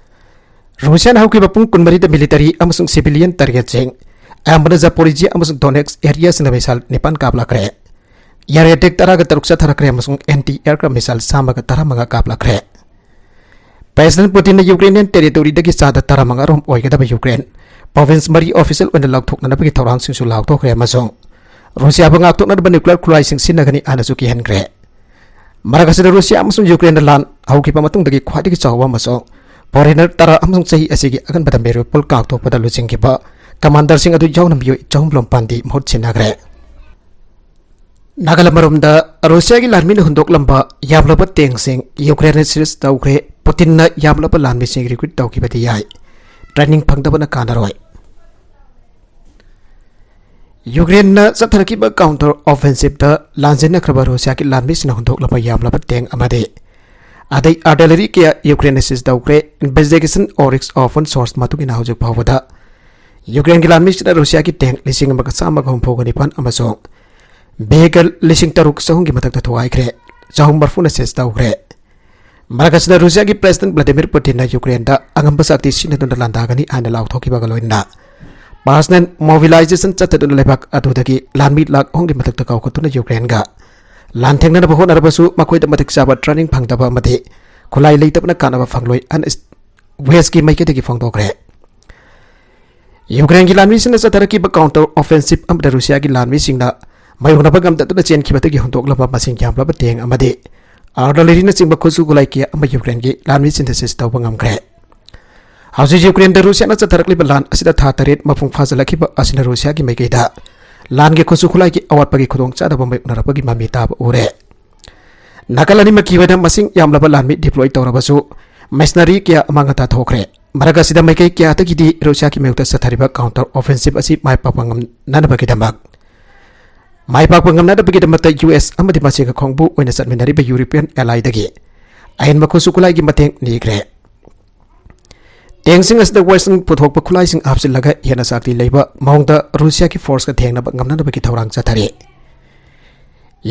ꯔꯨꯁꯤꯌꯥꯅ ꯍꯧꯈꯤꯕ ꯄꯨꯡ ꯀꯨꯟꯃꯔꯤꯗ ꯃꯤꯂꯤꯇꯔꯤ ꯑꯃꯁꯨꯡ ꯁꯤꯚꯤꯂꯤꯌꯟ ꯇꯥꯔꯒꯦꯠꯁꯤꯡ, ꯑꯌꯥꯝꯕꯅ ꯖꯥꯄꯣꯔꯤꯖꯤꯌꯥ ꯑꯃꯁꯨꯡ ꯗꯣꯅꯦꯠꯁ ꯑꯦꯔꯤꯌꯥꯁꯤꯡꯗ ꯃꯤꯁꯥꯏꯜ ꯅꯤꯄꯥꯟ ꯀꯥꯞꯂꯛꯈ꯭ꯔꯦ꯫ ꯑꯦꯌꯔ ꯑꯦꯇꯦꯛ ꯇꯔꯥꯒ ꯇꯔꯨꯛ ꯆꯠꯊꯔꯛꯈ꯭ꯔꯦ ꯑꯃꯁꯨꯡ ꯑꯦꯟꯇꯤ ꯑꯦꯌꯔꯀ꯭ꯔꯥꯐ ꯃꯤꯁꯥꯏꯜ ꯆꯥꯝꯃꯒ ꯇꯔꯥꯃꯉꯥ ꯀꯥꯞꯂꯛꯈ꯭ꯔꯦ꯫ ꯄ꯭ꯔꯦꯁꯤꯗꯦꯟꯠ ꯄꯨꯇꯤꯟꯅ ꯌꯨꯀ꯭ꯔꯦꯅꯤꯌꯟ ꯇꯦꯔꯤꯇꯣꯔꯤꯗꯒꯤ ꯆꯥꯗ ꯇꯔꯥꯃꯉꯥ ꯔꯣꯝ ꯑꯣꯏꯒꯗꯕ ꯌꯨꯀ꯭ꯔꯦꯟ ꯄ꯭ꯔꯣꯚꯤꯟꯁ ꯃꯔꯤ ꯑꯣꯐꯤꯁꯤꯌꯦꯜ ꯑꯣꯏꯅ ꯂꯧꯊꯣꯛꯅꯅꯕꯒꯤ ꯊꯧꯔꯥꯡꯁꯤꯡꯁꯨ ꯂꯥꯎꯊꯣꯛꯈ꯭ꯔꯦ ꯑꯃꯁꯨꯡ ꯔꯨꯁꯤꯌꯥꯕꯨ ꯉꯥꯛꯊꯣꯛꯅꯅꯕ ꯅ꯭ꯌꯨꯀ꯭ꯂꯤꯌꯔ ꯈꯨꯠꯂꯥꯏꯁꯤꯡ ꯁꯤꯖꯤꯟꯅꯒꯅꯤ ꯍꯥꯏꯅꯁꯨ ꯀꯤꯍꯟꯈ꯭ꯔꯦ꯫ ꯃꯔꯛ ꯑꯁꯤꯗ, ꯔꯨꯁꯤꯌꯥ ꯑꯃꯁꯨꯡ ꯌꯨꯀ꯭ꯔꯦꯟꯗ ꯂꯥꯟ ꯍꯧꯈꯤꯕ ꯃꯇꯨꯡꯗꯒꯤ ꯈ꯭ꯋꯥꯏꯗꯒꯤ ꯆꯥꯎꯕ ꯑꯃꯁꯨꯡ ꯐꯣꯔꯦꯅꯔ ꯇꯔꯥ ꯑꯃꯁꯨꯡ ꯆꯍꯤ ꯑꯁꯤꯒꯤ ꯑꯉꯟꯕꯗ ꯃꯦꯔꯤꯎꯄꯣꯜ ꯉꯥꯛꯊꯣꯛꯄꯗ ꯂꯨꯆꯤꯡꯈꯤꯕ ꯀꯃꯥꯟꯗꯔꯁꯤꯡ ꯑꯗꯨ ꯌꯥꯎꯅ ꯃꯤꯑꯣꯏ ꯆꯍꯨꯝ ꯂꯣꯝꯄꯥꯟꯗꯤ ꯃꯍꯨꯠ ꯁꯤꯟꯅꯈ꯭ꯔꯦ꯫ ꯅꯥꯒꯥꯂꯦꯟ ꯃꯔꯨꯝꯗ ꯔꯨꯁꯤꯌꯥꯒꯤ ꯂꯥꯟꯃꯤꯅ ꯍꯨꯟꯗꯣꯛꯂꯝꯕ ꯌꯥꯝꯂꯕ ꯇꯦꯡꯁꯤꯡ ꯌꯨꯀ꯭ꯔꯦꯟꯅ ꯁꯤꯖ ꯇꯧꯈ꯭ꯔꯦ꯫ ꯄꯨꯇꯤꯟꯅ ꯌꯥꯝꯂꯕ ꯂꯥꯟꯃꯤꯁꯤꯡ ꯔꯤꯀ꯭ꯔꯨꯠ ꯇꯧꯈꯤꯕꯗꯤ ꯌꯥꯏ, ꯇ꯭ꯔꯦꯅꯤꯡ ꯐꯪꯗꯕꯅ ꯀꯥꯟꯅꯔꯣꯏ꯫ ꯌꯨꯀ꯭ꯔꯦꯟꯅ ꯆꯠꯊꯔꯛꯈꯤꯕ ꯀꯥꯎꯟꯇꯔ ꯑꯣꯐꯦꯟꯁꯤꯞꯇ ꯂꯥꯟꯖꯦꯟꯅꯈ꯭ꯔꯕ ꯔꯨꯁꯤꯌꯥꯒꯤ ꯂꯥꯟꯃꯤꯁꯤꯡꯅ ꯍꯨꯟꯗꯣꯛꯂꯕ ꯌꯥꯝꯂꯕ ꯇꯦꯡ ꯑꯃꯗꯤ ꯑꯗꯩ ꯑꯥꯔꯇꯤꯂꯔꯤ ꯀꯌꯥ ꯌꯨꯀ꯭ꯔꯦꯟꯅ ꯁꯤꯖ ꯇꯧꯈ꯭ꯔꯦ꯫ ꯏꯟꯚꯦꯁꯇꯤꯒꯦꯁꯟ ꯑꯣꯔꯤꯛꯁ ꯑꯣꯄꯟ ꯁꯣꯔꯁ ꯃꯇꯨꯡ ꯏꯟꯅ ꯍꯧꯖꯤꯛ ꯐꯥꯎꯕꯗ ꯌꯨꯀ꯭ꯔꯦꯟꯒꯤ ꯂꯥꯟꯃꯤꯁꯤꯡꯅ ꯔꯨꯁꯤꯌꯥꯒꯤ ꯇꯦꯡ ꯂꯤꯁꯤꯡ ꯑꯃꯒ ꯆꯥꯝꯃꯒ ꯍꯨꯝꯐꯨꯒ ꯅꯤꯄꯥꯟ ꯑꯃꯁꯨꯡ ꯚꯦꯍꯤꯀꯜ ꯂꯤꯁꯤꯡ ꯇꯔꯨꯛ ꯆꯍꯨꯝꯒꯤ ꯃꯊꯛꯇ ꯊꯨꯒꯥꯏꯈ꯭ꯔꯦ, ꯆꯍꯨꯝ ꯃꯔꯤꯐꯨꯅ ꯁꯤꯖ ꯇꯧꯈ꯭ꯔꯦ꯫ ꯃꯔꯛ ꯑꯁꯤꯗ ꯔꯨꯁꯤꯌꯥꯒꯤ ꯄ꯭ꯔꯦꯁꯤꯗꯦꯟꯠ ꯚ꯭ꯂꯥꯗꯤꯃꯤꯔ ꯄꯨꯇꯤꯟꯅ ꯌꯨꯀ꯭ꯔꯦꯟꯗ ꯑꯉꯝꯕ ꯁꯛꯇꯤ ꯁꯤꯖꯤꯟꯅꯗꯨꯅ ꯂꯥꯟꯗꯥꯒꯅꯤ ꯍꯥꯏꯅ ꯂꯥꯎꯊꯣꯛꯈꯤꯕꯒ ꯂꯣꯏꯅꯅ personal mobilization ꯆꯠꯊꯗꯨꯅ ꯂꯩꯕꯥꯛ ꯑꯗꯨꯗꯒꯤ ꯂꯥꯟꯃꯤ ꯂꯥꯈ ꯑꯍꯨꯝꯒꯤ ꯃꯊꯛꯇ ꯀꯥꯎꯈꯠꯇꯨꯅ ꯌꯨꯀ꯭ꯔꯦꯟꯒ ꯂꯥꯟ ꯊꯦꯡꯅꯅꯕ ꯍꯣꯠꯅꯔꯕꯁꯨ ꯃꯈꯣꯏꯗ ꯃꯇꯤꯛ ꯆꯥꯕ training ꯐꯪꯗꯕ ꯑꯃꯗꯤ ꯈꯨꯠꯂꯥꯏ ꯂꯩꯇꯕꯅ ꯀꯥꯟꯅꯕ ꯐꯪꯂꯣꯏ ꯍꯥꯏꯅ ꯏꯁ-, ꯋꯦꯁꯀꯤ ꯃꯥꯏꯀꯩꯗꯒꯤ ꯐꯣꯡꯗꯣꯛꯈ꯭ꯔꯦ꯫ ꯌꯨꯀ꯭ꯔꯦꯟꯒꯤ ꯂꯥꯟꯃꯤꯁꯤꯡꯅ ꯆꯠꯊꯔꯛꯈꯤꯕ counter offensive ꯑꯃꯗ ꯔꯨꯁꯤꯌꯥꯒꯤ ꯂꯥꯟꯃꯤꯁꯤꯡꯅ ꯃꯥꯌꯣꯛꯅꯕ ꯉꯝꯗꯗꯨꯅ ꯆꯦꯟꯈꯤꯕꯗꯒꯤ ꯍꯨꯟꯗꯣꯛꯂꯕ ꯃꯁꯤꯡ ꯌꯥꯝꯂꯕ ꯇꯦꯡ ꯑꯃꯗꯤ artilleryꯅꯆꯤꯡꯕ ꯈꯨꯠꯁꯨ ꯈꯨꯠꯂꯥꯏ ꯀꯌꯥ ꯑꯃ ꯌꯨꯀ꯭ꯔꯦꯟꯒꯤ ꯂꯥꯟꯃꯤꯁꯤꯡꯗ seize ꯇꯧꯕ ꯉꯝꯈ꯭ꯔꯦ꯫ ꯍꯧꯖꯤꯛ ꯌꯨꯀ꯭ꯔꯦꯟꯗ ꯔꯨꯁꯤꯌꯥꯅ ꯆꯠꯊꯔꯛꯂꯤꯕ ꯂꯥꯟ ꯑꯁꯤꯗ ꯊꯥ ꯇꯔꯦꯠ ꯃꯄꯨꯡ ꯐꯥꯖꯤꯜꯂꯛꯈꯤꯕ ꯑꯁꯤꯅ ꯔꯨꯁꯤꯌꯥꯒꯤ ꯃꯥꯏꯀꯩꯗ ꯂꯥꯟꯒꯤ ꯈꯨꯠꯁꯨ ꯈꯨꯠꯂꯥꯏꯒꯤ ꯑꯋꯥꯠꯄꯒꯤ ꯈꯨꯗꯣꯡꯆꯥꯗꯕ ꯃꯥꯌꯣꯛꯅꯔꯛꯄꯒꯤ ꯃꯃꯤ ꯇꯥꯕ ꯎꯔꯦ꯫ ꯅꯥꯀꯜ ꯑꯅꯤꯃꯛꯀꯤ ꯑꯣꯏꯅ ꯃꯁꯤꯡ ꯌꯥꯝꯂꯕ ꯂꯥꯟꯃꯤ deploy ꯇꯧꯔꯕꯁꯨ, mercenary ꯀꯌꯥ ꯃꯥꯡ ꯇꯥꯊꯣꯛꯈ꯭ꯔꯦ꯫ ꯃꯔꯛ ꯑꯁꯤꯗ ꯃꯥꯏꯀꯩ ꯀꯌꯥꯗꯒꯤꯗꯤ ꯔꯨꯁꯤꯌꯥꯒꯤ ꯃꯥꯌꯣꯛꯇ ꯆꯠꯊꯔꯤꯕ counter offensive ꯑꯁꯤ ꯃꯥꯏ ꯄꯥꯛꯄ ꯉꯝꯅꯅꯕꯒꯤꯗꯃꯛ, ꯃꯥꯏ ꯄꯥꯛꯄ ꯉꯝꯅꯅꯕꯒꯤꯗꯃꯛꯇ ꯌꯨ ꯑꯦꯁ ꯑꯃꯗꯤ ꯃꯁꯤꯒ ꯈꯣꯡꯕꯨ ꯑꯣꯏꯅ ꯆꯠꯃꯤꯟꯅꯔꯤꯕ European allyꯗꯒꯤ ꯑꯍꯦꯟꯕ ꯈꯨꯠꯁꯨ ꯈꯨꯠꯂꯥꯏꯒꯤ ꯃꯇꯦꯡ ꯅꯤꯈ꯭ꯔꯦ꯫ ꯇꯦꯡꯁꯤꯡ ꯑꯁꯤꯗ Western ꯄꯨꯊꯣꯛꯄ ꯈꯨꯠꯂꯥꯏꯁꯤꯡ ꯍꯥꯞꯆꯤꯜꯂꯒ ꯍꯦꯟꯅ ꯁꯛꯇꯤ ꯂꯩꯕ ꯃꯑꯣꯡꯗ ꯔꯨꯁꯤꯌꯥꯒꯤ forceꯀ ꯊꯦꯡꯅꯕ ꯉꯝꯅꯅꯕꯒꯤ ꯊꯧꯔꯥꯡ ꯆꯠꯊꯔꯤ꯫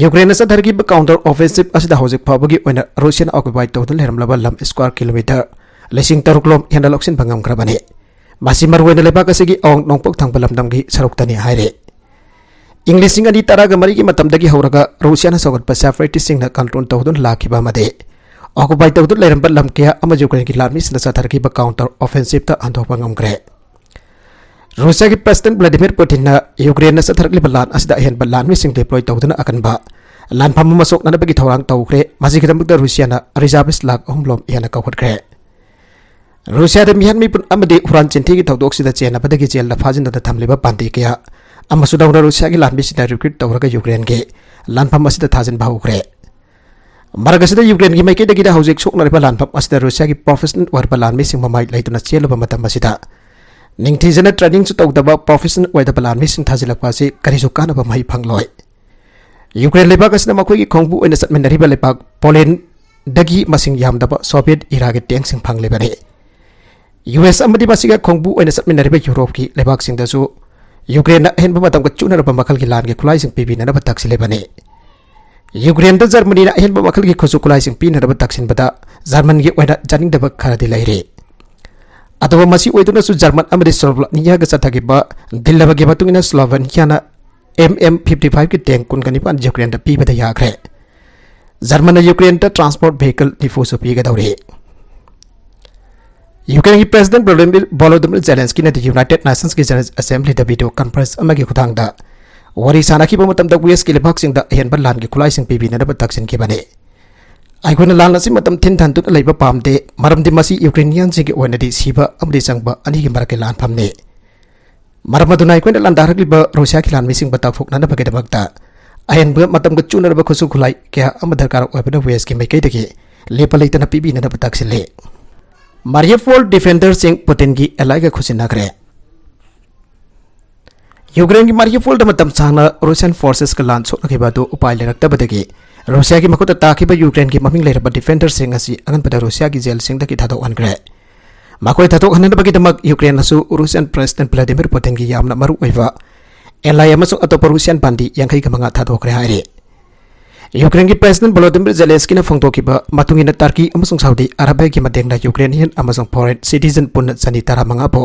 ꯌꯨꯀ꯭ꯔꯦꯟꯅ ꯆꯠꯊꯔꯛꯈꯤꯕ counter offensive ꯑꯁꯤꯗ ꯍꯧꯖꯤꯛ ꯐꯥꯎꯕꯒꯤ ꯑꯣꯏꯅ ꯔꯨꯁꯤꯌꯥꯅ occupy ꯇꯧꯗꯨꯅ ꯂꯩꯔꯝꯂꯕ ꯂꯝ square kilometre ꯂꯤꯁꯤꯡ ꯇꯔꯨꯛ ꯂꯣꯝ ꯍꯦꯟꯅ ꯂꯧꯁꯤꯟꯕ ꯉꯝꯈ꯭ꯔꯕꯅꯤ꯫ ꯃꯁꯤ ꯃꯔꯨꯑꯣꯏꯅ ꯂꯩꯕꯥꯛ ꯑꯁꯤꯒꯤ ꯑꯋꯥꯡ ꯅꯣꯡꯄꯣꯛ ꯊꯪꯕ ꯂꯝꯗꯝꯒꯤ ꯁꯔꯨꯛꯇꯅꯤ ꯍꯥꯏꯔꯤ꯫ ꯏꯪ ꯂꯤꯁꯤꯡ ꯑꯅꯤ ꯇꯔꯥꯒ ꯃꯔꯤꯒꯤ ꯃꯇꯝꯗꯒꯤ ꯍꯧꯔꯒ ꯔꯨꯁꯤꯌꯥꯅ ꯁꯧꯒꯠꯄ separatistꯁꯤꯡꯅ control ꯇꯧꯗꯨꯅ ꯂꯥꯛꯈꯤꯕ ꯑꯃꯗꯤ occupy ꯇꯧꯗꯨꯅ ꯂꯩꯔꯝꯕ ꯂꯝ ꯀꯌꯥ ꯑꯃ ꯌꯨꯀ꯭ꯔꯦꯟꯒꯤ ꯂꯥꯟꯃꯤꯁꯤꯡꯅ ꯆꯠꯊꯔꯛꯈꯤꯕ counter offensiveꯇ ꯍꯟꯗꯣꯛꯄ ꯉꯝꯈ꯭ꯔꯦ꯫ ꯔꯨꯁꯤꯌꯥꯒꯤ ꯄ꯭ꯔꯦꯁꯤꯗꯦꯟꯠ ꯚ꯭ꯂꯥꯗꯤꯃꯤꯔ ꯄꯨꯇꯤꯟꯅ ꯌꯨꯀ꯭ꯔꯦꯟꯅ ꯆꯠꯊꯔꯛꯂꯤꯕ ꯂꯥꯟ ꯑꯁꯤꯗ ꯑꯍꯦꯟꯕ ꯂꯥꯟꯃꯤꯁꯤꯡ deploy ꯇꯧꯗꯨꯅ ꯑꯀꯟꯕ ꯂꯥꯟꯐꯝ ꯑꯃ ꯁꯣꯛꯅꯅꯕꯒꯤ ꯊꯧꯔꯥꯡ ꯇꯧꯈ꯭ꯔꯦ꯫ ꯃꯁꯤꯒꯤꯗꯃꯛꯇ ꯔꯨꯁꯤꯌꯥꯅ reservist ꯂꯥꯈ ꯑꯍꯨꯝ ꯂꯣꯝ ꯍꯦꯟꯅ ꯀꯧꯈꯠꯈ꯭ꯔꯦ꯫ ꯔꯨꯁꯤꯌꯥꯗ ꯃꯤꯍꯥꯠ ꯃꯤꯄꯨꯟ ꯑꯃꯗꯤ ꯍꯨꯔꯥꯟ ꯆꯤꯟꯊꯤꯒꯤ ꯊꯧꯗꯣꯛꯁꯤꯗ ꯆꯦꯟꯅꯕꯗꯒꯤ ꯖꯦꯜꯗ ꯐꯥꯖꯤꯟꯗꯨꯅ ꯊꯝꯂꯤꯕ ꯕꯟꯗꯤ ꯀꯌꯥ ꯑꯃꯁꯨ ꯅꯧꯅ ꯔꯨꯁꯤꯌꯥꯒꯤ ꯂꯥꯟꯃꯤꯁꯤꯡꯅ recruit ꯇꯧꯔꯒ ꯌꯨꯀ꯭ꯔꯦꯟꯒꯤ ꯂꯥꯟꯐꯝ ꯑꯁꯤꯗ ꯊꯥꯖꯤꯟꯕ ꯍꯧꯈ꯭ꯔꯦ꯫ ꯃꯔꯛ ꯑꯁꯤꯗ ꯌꯨꯀ꯭ꯔꯦꯟꯒꯤ ꯃꯥꯏꯀꯩꯗꯒꯤꯗꯤ ꯍꯧꯖꯤꯛ ꯁꯣꯛꯅꯔꯤꯕ ꯂꯥꯟꯐꯝ ꯑꯁꯤꯗ ꯔꯨꯁꯤꯌꯥꯒꯤ professional ꯑꯣꯏꯔꯕ ꯂꯥꯟꯃꯤꯁꯤꯡ ꯃꯃꯥꯏ ꯂꯩꯗꯨꯅ ꯆꯦꯜꯂꯨꯕ ꯃꯇꯝ ꯑꯁꯤꯗ ꯅꯤꯡꯊꯤꯖꯅ trainingꯁꯨ ꯇꯧꯗꯕ professional ꯑꯣꯏꯗꯕ ꯂꯥꯟꯃꯤꯁꯤꯡ ꯊꯥꯖꯤꯜꯂꯛꯄ ꯑꯁꯤ ꯀꯔꯤꯁꯨ ꯀꯥꯟꯅꯕ ꯃꯍꯩ ꯐꯪꯂꯣꯏ꯫ ꯌꯨꯀ꯭ꯔꯦꯟ ꯂꯩꯕꯥꯛ ꯑꯁꯤꯅ ꯃꯈꯣꯏꯒꯤ ꯈꯣꯡꯕꯨ ꯑꯣꯏꯅ ꯆꯠꯃꯤꯟꯅꯔꯤꯕ ꯂꯩꯕꯥꯛ ꯄꯣꯂꯦꯟꯗꯒꯤ ꯃꯁꯤꯡ ꯌꯥꯝꯗꯕ Soviet eraꯒꯤ ꯇꯦꯡꯁꯤꯡ ꯐꯪꯂꯤꯕꯅꯤ꯫ ꯌꯨ ꯑꯦꯁ ꯑꯃꯗꯤ ꯃꯁꯤꯒ ꯈꯣꯡꯕꯨ ꯑꯣꯏꯅ ꯆꯠꯃꯤꯟꯅꯔꯤꯕ ꯌꯨꯔꯣꯞꯀꯤ ꯂꯩꯕꯥꯛꯁꯤꯡꯗꯁꯨ ꯌꯨꯀ꯭ꯔꯦꯟꯅ ꯑꯍꯦꯟꯕ ꯃꯇꯝꯒ ꯆꯨꯅꯔꯕ ꯃꯈꯜꯒꯤ ꯂꯥꯟꯒꯤ ꯈꯨꯠꯂꯥꯏꯁꯤꯡ ꯄꯤꯕꯤꯅꯅꯕ ꯇꯛꯁꯤꯜꯂꯤꯕꯅꯤ꯫ ꯌꯨꯀ꯭ꯔꯦꯟꯗ ꯖꯔꯃꯅꯤꯅ ꯑꯍꯦꯟꯕ ꯃꯈꯜꯒꯤ ꯈꯨꯠꯁꯨ ꯈꯨꯠꯂꯥꯏꯁꯤꯡ ꯄꯤꯅꯅꯕ ꯇꯛꯁꯤꯟꯕꯗ ꯖꯔꯃꯟꯒꯤ ꯑꯣꯏꯅ ꯌꯥꯅꯤꯡꯗꯕ ꯈꯔꯗꯤ ꯂꯩꯔꯤ꯫ ꯑꯗꯨꯕꯨ ꯃꯁꯤ ꯑꯣꯏꯗꯨꯅꯁꯨ ꯖꯔꯃꯟ ꯑꯃꯗꯤ ꯁ꯭ꯂꯣꯚꯥꯀꯤꯌꯥꯒ ꯆꯠꯊꯈꯤꯕ ꯗꯤꯜ ꯑꯃꯒꯤ ꯃꯇꯨꯡ ꯏꯟꯅ ꯁ꯭ꯂꯣꯚꯥꯀꯤꯌꯥꯅ ꯑꯦꯝ ꯑꯦꯝ ꯐꯤꯐꯇꯤ ꯐꯥꯏꯚꯀꯤ ꯇꯦꯡ ꯀꯨꯟꯒ ꯅꯤꯄꯥꯟ ꯌꯨꯀ꯭ꯔꯦꯟꯗ ꯄꯤꯕꯗ ꯌꯥꯈ꯭ꯔꯦ꯫ ꯖꯔꯃꯟꯅ ꯌꯨꯀ꯭ꯔꯦꯟꯗ ꯇ꯭ꯔꯥꯟꯁꯄꯣꯔꯠ ꯚꯦꯍꯤꯀꯜ ꯅꯤꯐꯨꯁꯨ ꯄꯤꯒꯗꯧꯔꯤ꯫ ꯌꯨꯀ꯭ꯔꯦꯟꯒꯤ ꯄ꯭ꯔꯦꯁꯤꯗꯦꯟꯠ ꯚꯣꯂꯣꯗꯤꯃꯤꯔ ꯚꯣꯂꯣꯗꯤꯃꯤꯔ ꯖꯦꯂꯦꯟꯁꯀꯤꯅ ꯗꯤ ꯌꯨꯅꯥꯏꯇꯦꯗ ꯅꯦꯁꯟꯁꯀꯤ ꯖꯦꯅꯔꯦꯜ ꯑꯦꯁꯦꯝꯕ꯭ꯂꯤꯗ ꯚꯤꯗꯤꯑꯣ ꯀꯟꯐꯔꯦꯟꯁ ꯑꯃꯒꯤ ꯈꯨꯠꯊꯥꯡꯗ ꯋꯥꯔꯤ ꯁꯥꯅꯈꯤꯕ ꯃꯇꯝꯗ ꯋꯦꯁ꯭ꯠꯀꯤ ꯂꯩꯕꯥꯛꯁꯤꯡꯗ ꯑꯍꯦꯟꯕ ꯂꯥꯟꯒꯤ ꯈꯨꯠꯂꯥꯏꯁꯤꯡ ꯄꯤꯕꯤꯅꯅꯕ ꯇꯛꯁꯤꯟꯈꯤꯕꯅꯤ꯫ "ꯑꯩꯈꯣꯏꯅ ꯂꯥꯟ ꯑꯁꯤ ꯃꯇꯝ ꯊꯤꯟꯊꯍꯟꯗꯨꯅ ꯂꯩꯕ ꯄꯥꯝꯗꯦ, ꯃꯔꯝꯗꯤ ꯃꯁꯤ ꯌꯨꯀ꯭ꯔꯦꯅꯤꯌꯟꯁꯤꯡꯒꯤ ꯑꯣꯏꯅꯗꯤ ꯁꯤꯕ ꯑꯃꯗꯤ ꯆꯪꯕ ꯑꯅꯤꯒꯤ ꯃꯔꯛꯀꯤ ꯂꯥꯟꯐꯝꯅꯤ꯫ ꯃꯔꯝ ꯑꯗꯨꯅ ꯑꯩꯈꯣꯏꯅ ꯂꯥꯟꯗꯥꯔꯛꯂꯤꯕ ꯔꯨꯁꯤꯌꯥꯒꯤ ꯂꯥꯟꯃꯤꯁꯤꯡꯕꯨ ꯇꯧꯊꯣꯛꯅꯅꯕꯒꯤꯗꯃꯛꯇ ꯑꯍꯦꯟꯕ ꯃꯇꯝꯒ ꯆꯨꯅꯔꯕ ꯈꯨꯠꯁꯨ ꯈꯨꯠꯂꯥꯏ ꯀꯌꯥ ꯑꯃ ꯗꯔꯀꯥꯔ ꯑꯣꯏꯕꯅ ꯋꯦꯁ꯭ꯠꯀꯤ ꯃꯥꯏꯀꯩꯗꯒꯤ ꯂꯦꯞꯄ ꯂꯩꯇꯅ ꯄꯤꯕꯤꯅꯅꯕ ꯇꯛꯁꯤꯜꯂꯤ"꯫ ꯃꯥꯔꯤꯌꯨꯄꯣꯜ ꯗꯤꯐꯦꯟꯗꯔꯁꯤꯡ ꯄꯨꯇꯤꯟꯒꯤ ꯑꯦꯂꯥꯏꯒ ꯈꯨꯠꯁꯤꯟꯅꯈ꯭ꯔꯦ꯫ ꯌꯨꯀ꯭ꯔꯦꯟꯒꯤ ꯃꯥꯔꯤꯌꯨꯄꯣꯜꯗ ꯃꯇꯝ ꯁꯥꯡꯅ ꯔꯨꯁꯤꯌꯟ ꯐꯣꯔꯁꯦꯁꯀ ꯂꯥꯟ ꯁꯣꯛꯅꯈꯤꯕ ꯑꯗꯨ ꯎꯄꯥꯏ ꯂꯩꯔꯛꯇꯕꯗꯒꯤ ꯔꯨꯁꯤꯌꯥꯒꯤ ꯃꯈꯨꯠꯇ ꯇꯥꯈꯤꯕ ꯌꯨꯀ꯭ꯔꯦꯟꯒꯤ ꯃꯃꯤꯡ ꯂꯩꯔꯕ ꯗꯤꯐꯦꯟꯗꯔꯁꯤꯡ ꯑꯁꯤ ꯑꯉꯟꯕꯗ ꯔꯨꯁꯤꯌꯥꯒꯤ ꯖꯦꯜꯁꯤꯡꯗꯒꯤ ꯊꯥꯗꯣꯛꯍꯟꯈ꯭ꯔꯦ꯫ ꯃꯈꯣꯏ ꯊꯥꯗꯣꯛꯍꯟꯅꯕꯒꯤꯗꯃꯛ ꯌꯨꯀ꯭ꯔꯦꯟꯅꯁꯨ ꯔꯨꯁꯤꯌꯟ ꯄ꯭ꯔꯦꯁꯤꯗꯦꯟꯠ ꯚ꯭ꯂꯥꯗꯤꯃꯤꯔ ꯄꯨꯇꯤꯟꯒꯤ ꯌꯥꯝꯅ ꯃꯔꯨꯑꯣꯏꯕ ꯑꯦꯂꯥꯏ ꯑꯃꯁꯨꯡ ꯑꯇꯣꯞꯄ ꯔꯨꯁꯤꯌꯟ ꯕꯟꯗꯤ ꯌꯥꯡꯈꯩꯒ ꯃꯉꯥ ꯊꯥꯗꯣꯛꯈ꯭ꯔꯦ ꯍꯥꯏꯔꯤ꯫ ꯌꯨꯀ꯭ꯔꯦꯟꯒꯤ ꯄ꯭ꯔꯦꯁꯤꯗꯦꯟꯠ ꯚꯣꯂꯣꯗꯤꯃꯤꯔ ꯖꯦꯂꯦꯟꯁꯀꯤꯅ ꯐꯣꯡꯗꯣꯛꯈꯤꯕ ꯃꯇꯨꯡ ꯏꯟꯅ, ꯇꯔꯀꯤ ꯑꯃꯁꯨꯡ ꯁꯥꯎꯗꯤ ꯑꯔꯥꯕꯤꯌꯥꯒꯤ ꯃꯇꯦꯡꯅ ꯌꯨꯀ꯭ꯔꯦꯅꯤꯌꯟ ꯑꯃꯁꯨꯡ ꯐꯣꯔꯦꯟ ꯁꯤꯇꯤꯖꯦꯟ ꯄꯨꯟꯅ ꯆꯅꯤ ꯇꯔꯥꯃꯉꯥꯕꯨ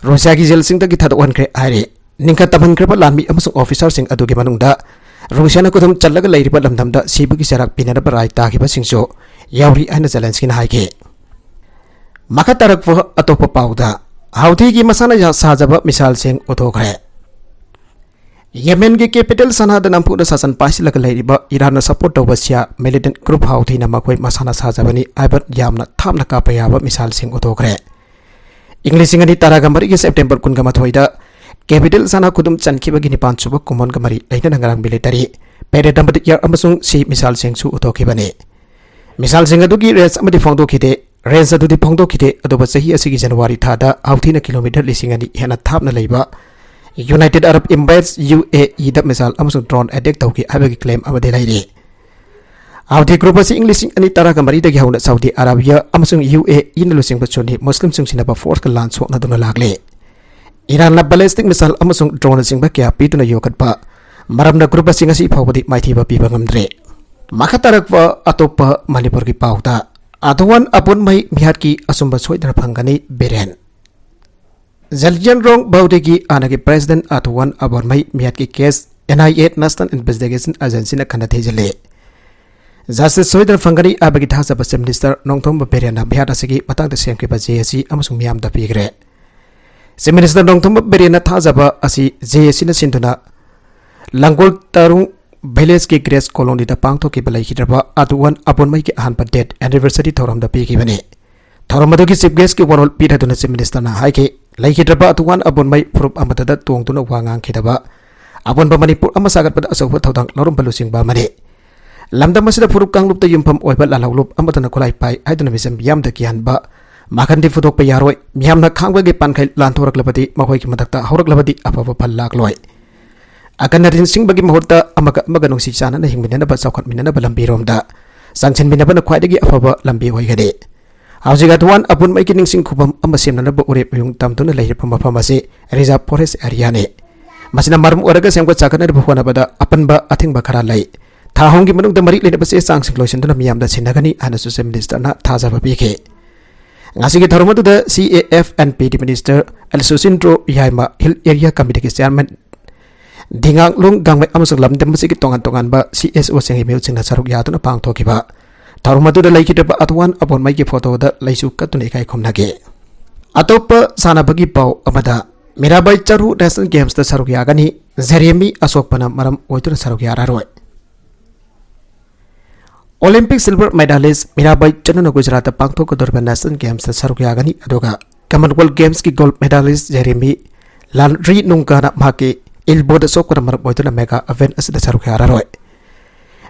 ꯔꯨꯁꯤꯌꯥꯒꯤ ꯖꯦꯜꯁꯤꯡꯗꯒꯤ ꯊꯥꯗꯣꯛꯍꯟꯈ꯭ꯔꯦ ꯍꯥꯏꯔꯤ꯫ ꯅꯤꯡꯈꯠ ꯇꯝꯍꯟꯈ꯭ꯔꯕ ꯂꯥꯟꯃꯤ ꯑꯃꯁꯨꯡ ꯑꯣꯐꯤꯁꯥꯔꯁꯤꯡ ꯑꯗꯨꯒꯤ ꯃꯅꯨꯡꯗ ꯔꯨꯁꯤꯌꯥꯅ ꯈꯨꯗꯨꯝ ꯆꯜꯂꯒ ꯂꯩꯔꯤꯕ ꯂꯝꯗꯝꯗ ꯁꯤꯕꯒꯤ ꯆꯩꯔꯥꯛ ꯄꯤꯅꯅꯕ ꯔꯥꯏ ꯇꯥꯈꯤꯕꯁꯤꯡꯁꯨ ꯌꯥꯎꯔꯤ ꯍꯥꯏꯅ ꯖꯦꯂꯦꯟꯁꯀꯤꯅ ꯍꯥꯏꯈꯤ꯫ ꯃꯈꯥ ꯇꯥꯔꯛꯄ ꯑꯇꯣꯞꯄ ꯄꯥꯎꯗ, ꯍꯥꯎꯊꯤꯒꯤ ꯃꯁꯥꯅ ꯁꯥꯖꯕ ꯃꯤꯁꯥꯏꯜꯁꯤꯡ ꯎꯊꯣꯛꯈ꯭ꯔꯦ꯫ ꯌꯦꯃꯦꯟꯒꯤ ꯀꯦꯄꯤꯇꯦꯜ ꯁꯅꯥꯗ ꯅꯝꯐꯨꯗ ꯁꯥꯁꯟ ꯄꯥꯏꯁꯤꯜꯂꯒ ꯂꯩꯔꯤꯕ ꯏꯔꯥꯟꯅ ꯁꯄꯣꯔꯠ ꯇꯧꯕ ꯁꯤꯌꯥ ꯃꯤꯂꯤꯇꯦꯟꯠ ꯒ꯭ꯔꯨꯞ ꯍꯥꯎꯊꯤꯅ ꯃꯈꯣꯏ ꯃꯁꯥꯅ ꯁꯥꯖꯕꯅꯤ ꯍꯥꯏꯕ ꯌꯥꯝꯅ ꯊꯥꯞꯅ ꯀꯥꯞꯄ ꯌꯥꯕ ꯃꯤꯁꯥꯏꯜꯁꯤꯡ ꯎꯊꯣꯛꯈ꯭ꯔꯦ꯫ ꯏꯪ ꯂꯤꯁꯤꯡ ꯑꯅꯤ ꯇꯔꯥꯒ ꯃꯔꯤꯒꯤ ꯁꯦꯞꯇꯦꯝꯕꯔ ꯀꯨꯟꯒ ꯃꯥꯊꯣꯏꯗ ꯀꯦꯄꯤꯇꯦꯜ ꯁꯅꯥ ꯈꯨꯗꯨꯝ ꯆꯟꯈꯤꯕꯒꯤ ꯅꯤꯄꯥꯟ ꯁꯨꯕ ꯀꯨꯝꯑꯣꯟꯒ ꯃꯔꯤ ꯂꯩꯅꯅ ꯉꯔꯥꯡ ꯃꯤꯂꯤꯇꯔꯤ ꯄꯦꯔꯦꯗ ꯑꯃꯗꯤ ꯑꯦꯌꯔ ꯑꯃꯁꯨꯡ ꯁꯤ ꯃꯤꯁꯥꯏꯜꯁꯤꯡꯁꯨ ꯎꯊꯣꯛꯈꯤꯕꯅꯤ꯫ ꯃꯤꯁꯥꯏꯜꯁꯤꯡ ꯑꯗꯨꯒꯤ ꯔꯦꯟꯖ ꯑꯃꯗꯤ ꯐꯣꯡꯗꯣꯛꯈꯤꯗꯦ꯫ ꯔꯦꯟꯖ ꯑꯗꯨꯗꯤ ꯐꯣꯡꯗꯣꯛꯈꯤꯗꯦ, ꯑꯗꯨꯕꯨ ꯆꯍꯤ ꯑꯁꯤꯒꯤ ꯖꯅꯋꯥꯔꯤ ꯊꯥꯗ ꯍꯥꯎꯊꯤꯅ ꯀꯤꯂꯣꯃꯤꯇꯔ ꯂꯤꯁꯤꯡ ꯑꯅꯤ ꯍꯦꯟꯅ ꯊꯥꯞꯅ ꯂꯩꯕ ꯌꯨꯅꯥꯏꯇꯦꯗ ꯑꯔꯕ ꯏꯃꯤꯔꯦꯠꯁ, ꯌꯨ ꯑꯦ ꯏꯗ ꯃꯤꯁꯥꯏꯜ ꯑꯃꯁꯨꯡ ꯗ꯭ꯔꯣꯟ ꯑꯦꯇꯦꯛ ꯇꯧꯈꯤ ꯍꯥꯏꯕꯒꯤ ꯀ꯭ꯂꯦꯝ ꯑꯃꯗꯤ ꯂꯩꯔꯤ꯫ ꯍꯥꯎꯊꯤ ꯒ꯭ꯔꯨꯞ ꯑꯁꯤ ꯏꯪ ꯂꯤꯁꯤꯡ ꯑꯅꯤ ꯇꯔꯥꯒ ꯃꯔꯤꯗꯒꯤ ꯍꯧꯅ ꯁꯥꯎꯗꯤ ꯑꯔꯥꯕꯤꯌꯥ ꯑꯃꯁꯨꯡ ꯌꯨ ꯑꯦ ꯏꯅ ꯂꯨꯆꯤꯡꯕ ꯁꯨꯟꯅꯤ ꯃꯨꯁꯂꯤꯝꯁꯤꯡ ꯁꯤꯟꯅꯕ ꯐꯣꯔꯁꯀ ꯂꯥꯟ ꯁꯣꯛꯅꯗꯨꯅ ꯂꯥꯛꯂꯤ꯫ ꯏꯔꯥꯟꯅ ꯕꯦꯂꯤꯁꯇꯤꯛ ꯃꯤꯁꯥꯏꯜ ꯑꯃꯁꯨꯡ ꯗ꯭ꯔꯣꯟꯅꯆꯤꯡꯕ ꯀꯌꯥ ꯄꯤꯗꯨꯅ ꯌꯣꯛꯈꯠꯄ ꯃꯔꯝꯅ group ꯑꯁꯤ ꯉꯁꯤ ꯐꯥꯎꯕꯗꯤ ꯃꯥꯏꯊꯤꯕ ꯄꯤꯕ ꯉꯝꯗ꯭ꯔꯦ꯫ ꯃꯈꯥ ꯇꯥꯔꯛꯄ ꯑꯇꯣꯞꯄ ꯃꯅꯤꯄꯨꯔꯒꯤ ꯄꯥꯎꯗ, ꯑꯥꯗꯋꯥꯟ ꯑꯕꯣꯟꯃꯩ ꯃꯤꯍꯥꯠꯀꯤ ꯑꯆꯨꯝꯕ ꯁꯣꯏꯗꯅ ꯐꯪꯒꯅꯤ, ꯕꯤꯔꯦꯟ꯫ ꯖꯂꯤꯌꯥꯟꯔꯣꯡ ꯕꯧꯗꯦꯒꯤ ꯍꯥꯟꯅꯒꯤ president ꯑꯥꯗꯋꯥꯟ ꯑꯕꯣꯟꯃꯩ ꯃꯤꯍꯥꯠꯀꯤ case N I A, National Investigation Agencyꯅ ꯈꯟꯅ ꯊꯤꯖꯤꯜꯂꯤ꯫ Justice ꯁꯣꯏꯗꯅ ꯐꯪꯒꯅꯤ ꯍꯥꯏꯕꯒꯤ ꯊꯥꯖꯕ Chief Minister ꯅꯣꯡꯊꯣꯝꯕꯝ ꯕꯤꯔꯦꯟꯅ ꯃꯤꯍꯥꯠ ꯑꯁꯤꯒꯤ ꯃꯇꯥꯡꯗ ꯁꯦꯝꯈꯤꯕ J A C ꯑꯃꯁꯨꯡ ꯃꯤꯌꯥꯝꯗ ꯄꯤꯈ꯭ꯔꯦ꯫ Chief Minister ꯅꯣꯡꯊꯣꯝꯕꯝ ꯕꯤꯔꯦꯟꯅ ꯊꯥꯖꯕ ꯑꯁꯤ J A Cꯅ ꯁꯤꯟꯗꯨꯅ ꯂꯥꯡꯒꯣꯜ ꯇꯔꯨꯡ villageꯀꯤ Grace Colonyꯗ ꯄꯥꯡꯊꯣꯛꯈꯤꯕ ꯂꯩꯈꯤꯗ꯭ꯔꯕ ꯑꯥꯗꯋꯥꯟ ꯑꯕꯣꯟꯃꯩꯒꯤ ꯑꯍꯥꯟꯕ death anniversary ꯊꯧꯔꯝꯗ ꯄꯤꯈꯤꯕꯅꯤ꯫ ꯊꯧꯔꯝ ꯑꯗꯨꯒꯤ Chief Guestꯀꯤ ꯋꯥꯔꯣꯜ ꯄꯤꯊꯗꯨꯅ Chief Ministerꯅ ꯍꯥꯏꯈꯤ, ꯂꯩꯈꯤꯗ꯭ꯔꯕ ꯑꯥꯗꯋꯥꯟ ꯑꯕꯣꯟꯃꯩ ꯐꯨꯔꯨꯞ ꯑꯃꯠꯇꯗ ꯇꯣꯡꯗꯨꯅ ꯋꯥ ꯉꯥꯡꯈꯤꯗꯕ, ꯑꯄꯨꯟꯕ ꯃꯅꯤꯄꯨꯔ ꯑꯃ ꯁꯥꯒꯠꯄꯗ ꯑꯆꯧꯕ ꯊꯧꯗꯥꯡ ꯂꯧꯔꯝꯕ ꯂꯨꯆꯤꯡꯕ ꯑꯃꯅꯤ꯫ ꯂꯝꯗꯝ ꯑꯁꯤꯗ ꯐꯨꯔꯨꯞ ꯀꯥꯡꯂꯨꯞꯇ ꯌꯨꯝꯐꯝ ꯑꯣꯏꯕ ꯂꯥꯜꯍꯧꯂꯨꯞ ꯑꯃꯠꯇꯅ ꯈꯨꯠꯂꯥꯏ ꯄꯥꯏ ꯍꯥꯏꯗꯨꯅ ꯃꯤꯆꯝ ꯃꯤꯌꯥꯝꯗ ꯀꯤꯍꯟꯕ, ꯃꯥꯡꯍꯟꯗꯤ ꯐꯨꯗꯣꯛꯄ ꯌꯥꯔꯣꯏ꯫ ꯃꯤꯌꯥꯝꯅ ꯈꯥꯡꯕꯒꯤ ꯄꯥꯟꯈꯩ ꯂꯥꯟꯊꯣꯔꯛꯂꯕꯗꯤ ꯃꯈꯣꯏꯒꯤ ꯃꯊꯛꯇ ꯍꯧꯔꯛꯂꯕꯗꯤ ꯑꯐꯕ ꯐꯜ ꯂꯥꯛꯂꯣꯏ꯫ ꯑꯀꯟꯅ ꯅꯤꯡꯁꯤꯡꯕꯒꯤ ꯃꯍꯨꯠꯇ ꯑꯃꯒ ꯑꯃꯒ ꯅꯨꯡꯁꯤ ꯆꯥꯟꯅꯅ ꯍꯤꯡꯃꯤꯟꯅꯅꯕ, ꯆꯥꯎꯈꯠꯃꯤꯟꯅꯅꯕ ꯂꯝꯕꯤꯔꯣꯝꯗ ꯆꯪꯁꯤꯟꯃꯤꯟꯅꯕꯅ ꯈ꯭ꯋꯥꯏꯗꯒꯤ ꯑꯐꯕ ꯂꯝꯕꯤ ꯑꯣꯏꯒꯅꯤ꯫ ꯍꯧꯖꯤꯛ ꯑꯥꯗꯋꯥꯟ ꯑꯄꯨꯟꯕꯒꯤ ꯅꯤꯡꯁꯤꯡ ꯈꯨꯕꯝ ꯑꯃ ꯁꯦꯝꯅꯅꯕ ꯎꯔꯦꯞ ꯎꯌꯨꯡ ꯇꯝꯗꯨꯅ ꯂꯩꯔꯤꯕ ꯃꯐꯝ ꯑꯁꯤ Reserve Forest Areaꯅꯤ꯫ ꯃꯁꯤꯅ ꯃꯔꯝ ꯑꯣꯏꯔꯒ ꯁꯦꯝꯒꯠ ꯁꯥꯒꯠꯅꯕ ꯍꯣꯠꯅꯕꯗ ꯑꯄꯟꯕ ꯑꯊꯤꯡꯕ ꯈꯔ ꯂꯩ꯫ ꯊꯥ ꯑꯍꯨꯝꯒꯤ ꯃꯅꯨꯡꯗ ꯃꯔꯤ ꯂꯩꯅꯕ ꯆꯦ ꯆꯥꯡꯁꯤꯡ ꯂꯣꯏꯁꯤꯟꯗꯨꯅ ꯃꯤꯌꯥꯝꯗ ꯁꯤꯟꯅꯒꯅꯤ ꯍꯥꯏꯅꯁꯨ Chief Ministerꯅ ꯊꯥꯖꯕ ꯄꯤꯈꯤ꯫ ꯉꯁꯤꯒꯤ ꯊꯧꯔꯝ ꯑꯗꯨꯗ C A F and P D Minister L Susindro Yaima, Hill Area Committeeꯒꯤ Chairman ꯗꯤꯉꯥꯡꯂꯨꯡ ꯒꯥꯡꯃꯩ ꯑꯃꯁꯨꯡ ꯂꯝꯗꯝ ꯑꯁꯤꯒꯤ ꯇꯣꯉꯥꯟ ꯇꯣꯉꯥꯟꯕ C S Oꯁꯤꯡꯒꯤ ꯃꯤꯍꯨꯠꯁꯤꯡꯅ ꯁꯔꯨꯛ ꯌꯥꯗꯨꯅ ꯄꯥꯡꯊꯣꯛꯈꯤꯕ ꯊꯧꯔꯝ ꯑꯗꯨꯗ ꯂꯩꯈꯤꯗ꯭ꯔꯕ ꯑꯥꯗꯋꯥꯟ ꯑꯕꯣꯟꯃꯩꯒꯤ ꯐꯣꯇꯣꯗ ꯂꯩꯁꯨ ꯀꯠꯇꯨꯅ ꯏꯀꯥꯏ ꯈꯨꯝꯅꯈꯤ꯫ ꯑꯇꯣꯞꯄ ꯁꯥꯟꯅꯕꯒꯤ ꯄꯥꯎ ꯑꯃꯗ, ꯃꯤꯔꯥꯕꯥꯏ ꯆꯅꯨ National Gamesꯇ ꯁꯔꯨꯛ ꯌꯥꯒꯅꯤ, ꯖꯦꯔꯦꯃꯤ ꯑꯁꯣꯛꯄꯅ ꯃꯔꯝ ꯑꯣꯏꯗꯨꯅ ꯁꯔꯨꯛ ꯌꯥꯔꯔꯣꯏ꯫ Olympic silver medalist Mirabai ꯆꯅꯨꯅ ꯒꯨꯖꯔꯥꯠꯇ ꯄꯥꯡꯊꯣꯛꯀꯗꯧꯔꯤꯕ National Gamesꯇ ꯁꯔꯨꯛ ꯌꯥꯒꯅꯤ, ꯑꯗꯨꯒ Commonwealth Gamesꯀꯤ gold medalist ꯖꯦꯔꯦꯃꯤ ꯂꯥꯟꯔꯤ ꯅꯨꯡꯒꯥꯅ ꯃꯍꯥꯛꯀꯤ elbowꯗ ꯁꯣꯛꯄꯅ ꯃꯔꯝ ꯑꯣꯏꯗꯨꯅ mega event ꯑꯁꯤꯗ ꯁꯔꯨꯛ ꯌꯥꯔꯔꯣꯏ꯫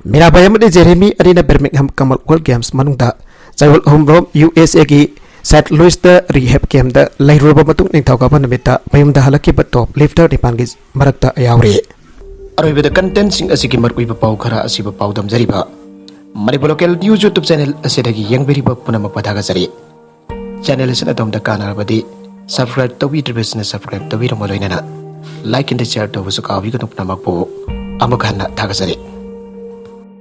ꯃꯤꯔꯥꯕꯥꯏ ꯑꯃꯗꯤ ꯖꯦꯔꯦꯃꯤ ꯑꯅꯤꯅ Birmingham Commonwealth Games ꯃꯅꯨꯡꯗ ꯆꯌꯣꯜ ꯑꯍꯨꯝꯔꯣꯝ U S Aꯒꯤ Saint Louisꯇ rehab campꯇ ꯂꯩꯔꯨꯔꯕ ꯃꯇꯨꯡ ꯅꯤꯡꯊꯧꯀꯥꯕ ꯅꯨꯃꯤꯠꯇ ꯃꯌꯨꯝꯗ ꯍꯜꯂꯛꯈꯤꯕ top lifter ꯅꯤꯄꯥꯟꯒꯤ ꯃꯔꯛꯇ ꯌꯥꯎꯔꯤ꯫ ꯑꯔꯣꯏꯕꯗ contentꯁꯤꯡ ꯑꯁꯤꯒꯤ ꯃꯔꯨꯑꯣꯏꯕ ꯄꯥꯎ ꯈꯔ ꯑꯁꯤꯕꯨ ꯄꯥꯎꯗꯝꯖꯔꯤꯕ Manipur Local News YouTube channel ꯑꯁꯤꯗꯒꯤ ꯌꯦꯡꯕꯤꯔꯤꯕ ꯄꯨꯝꯅꯃꯛꯄꯨ ꯊꯥꯒꯠꯆꯔꯤ꯫ Channel ꯑꯁꯤꯅ ꯑꯗꯣꯝꯗ ꯀꯥꯟꯅꯔꯕꯗꯤ subscribe ꯇꯧꯕꯤꯗ꯭ꯔꯤꯕꯁꯤꯡꯅ subscribe ꯇꯧꯕꯤꯔꯝꯃ ꯂꯣꯏꯅꯅ Like and share ꯇꯧꯕꯁꯨ ꯀꯥꯎꯕꯤꯒꯅꯨ꯫ ꯄꯨꯝꯅꯃꯛꯄꯨ ꯑꯃꯨꯛ ꯍꯟꯅ ꯊꯥꯒꯠꯆꯔꯤ꯫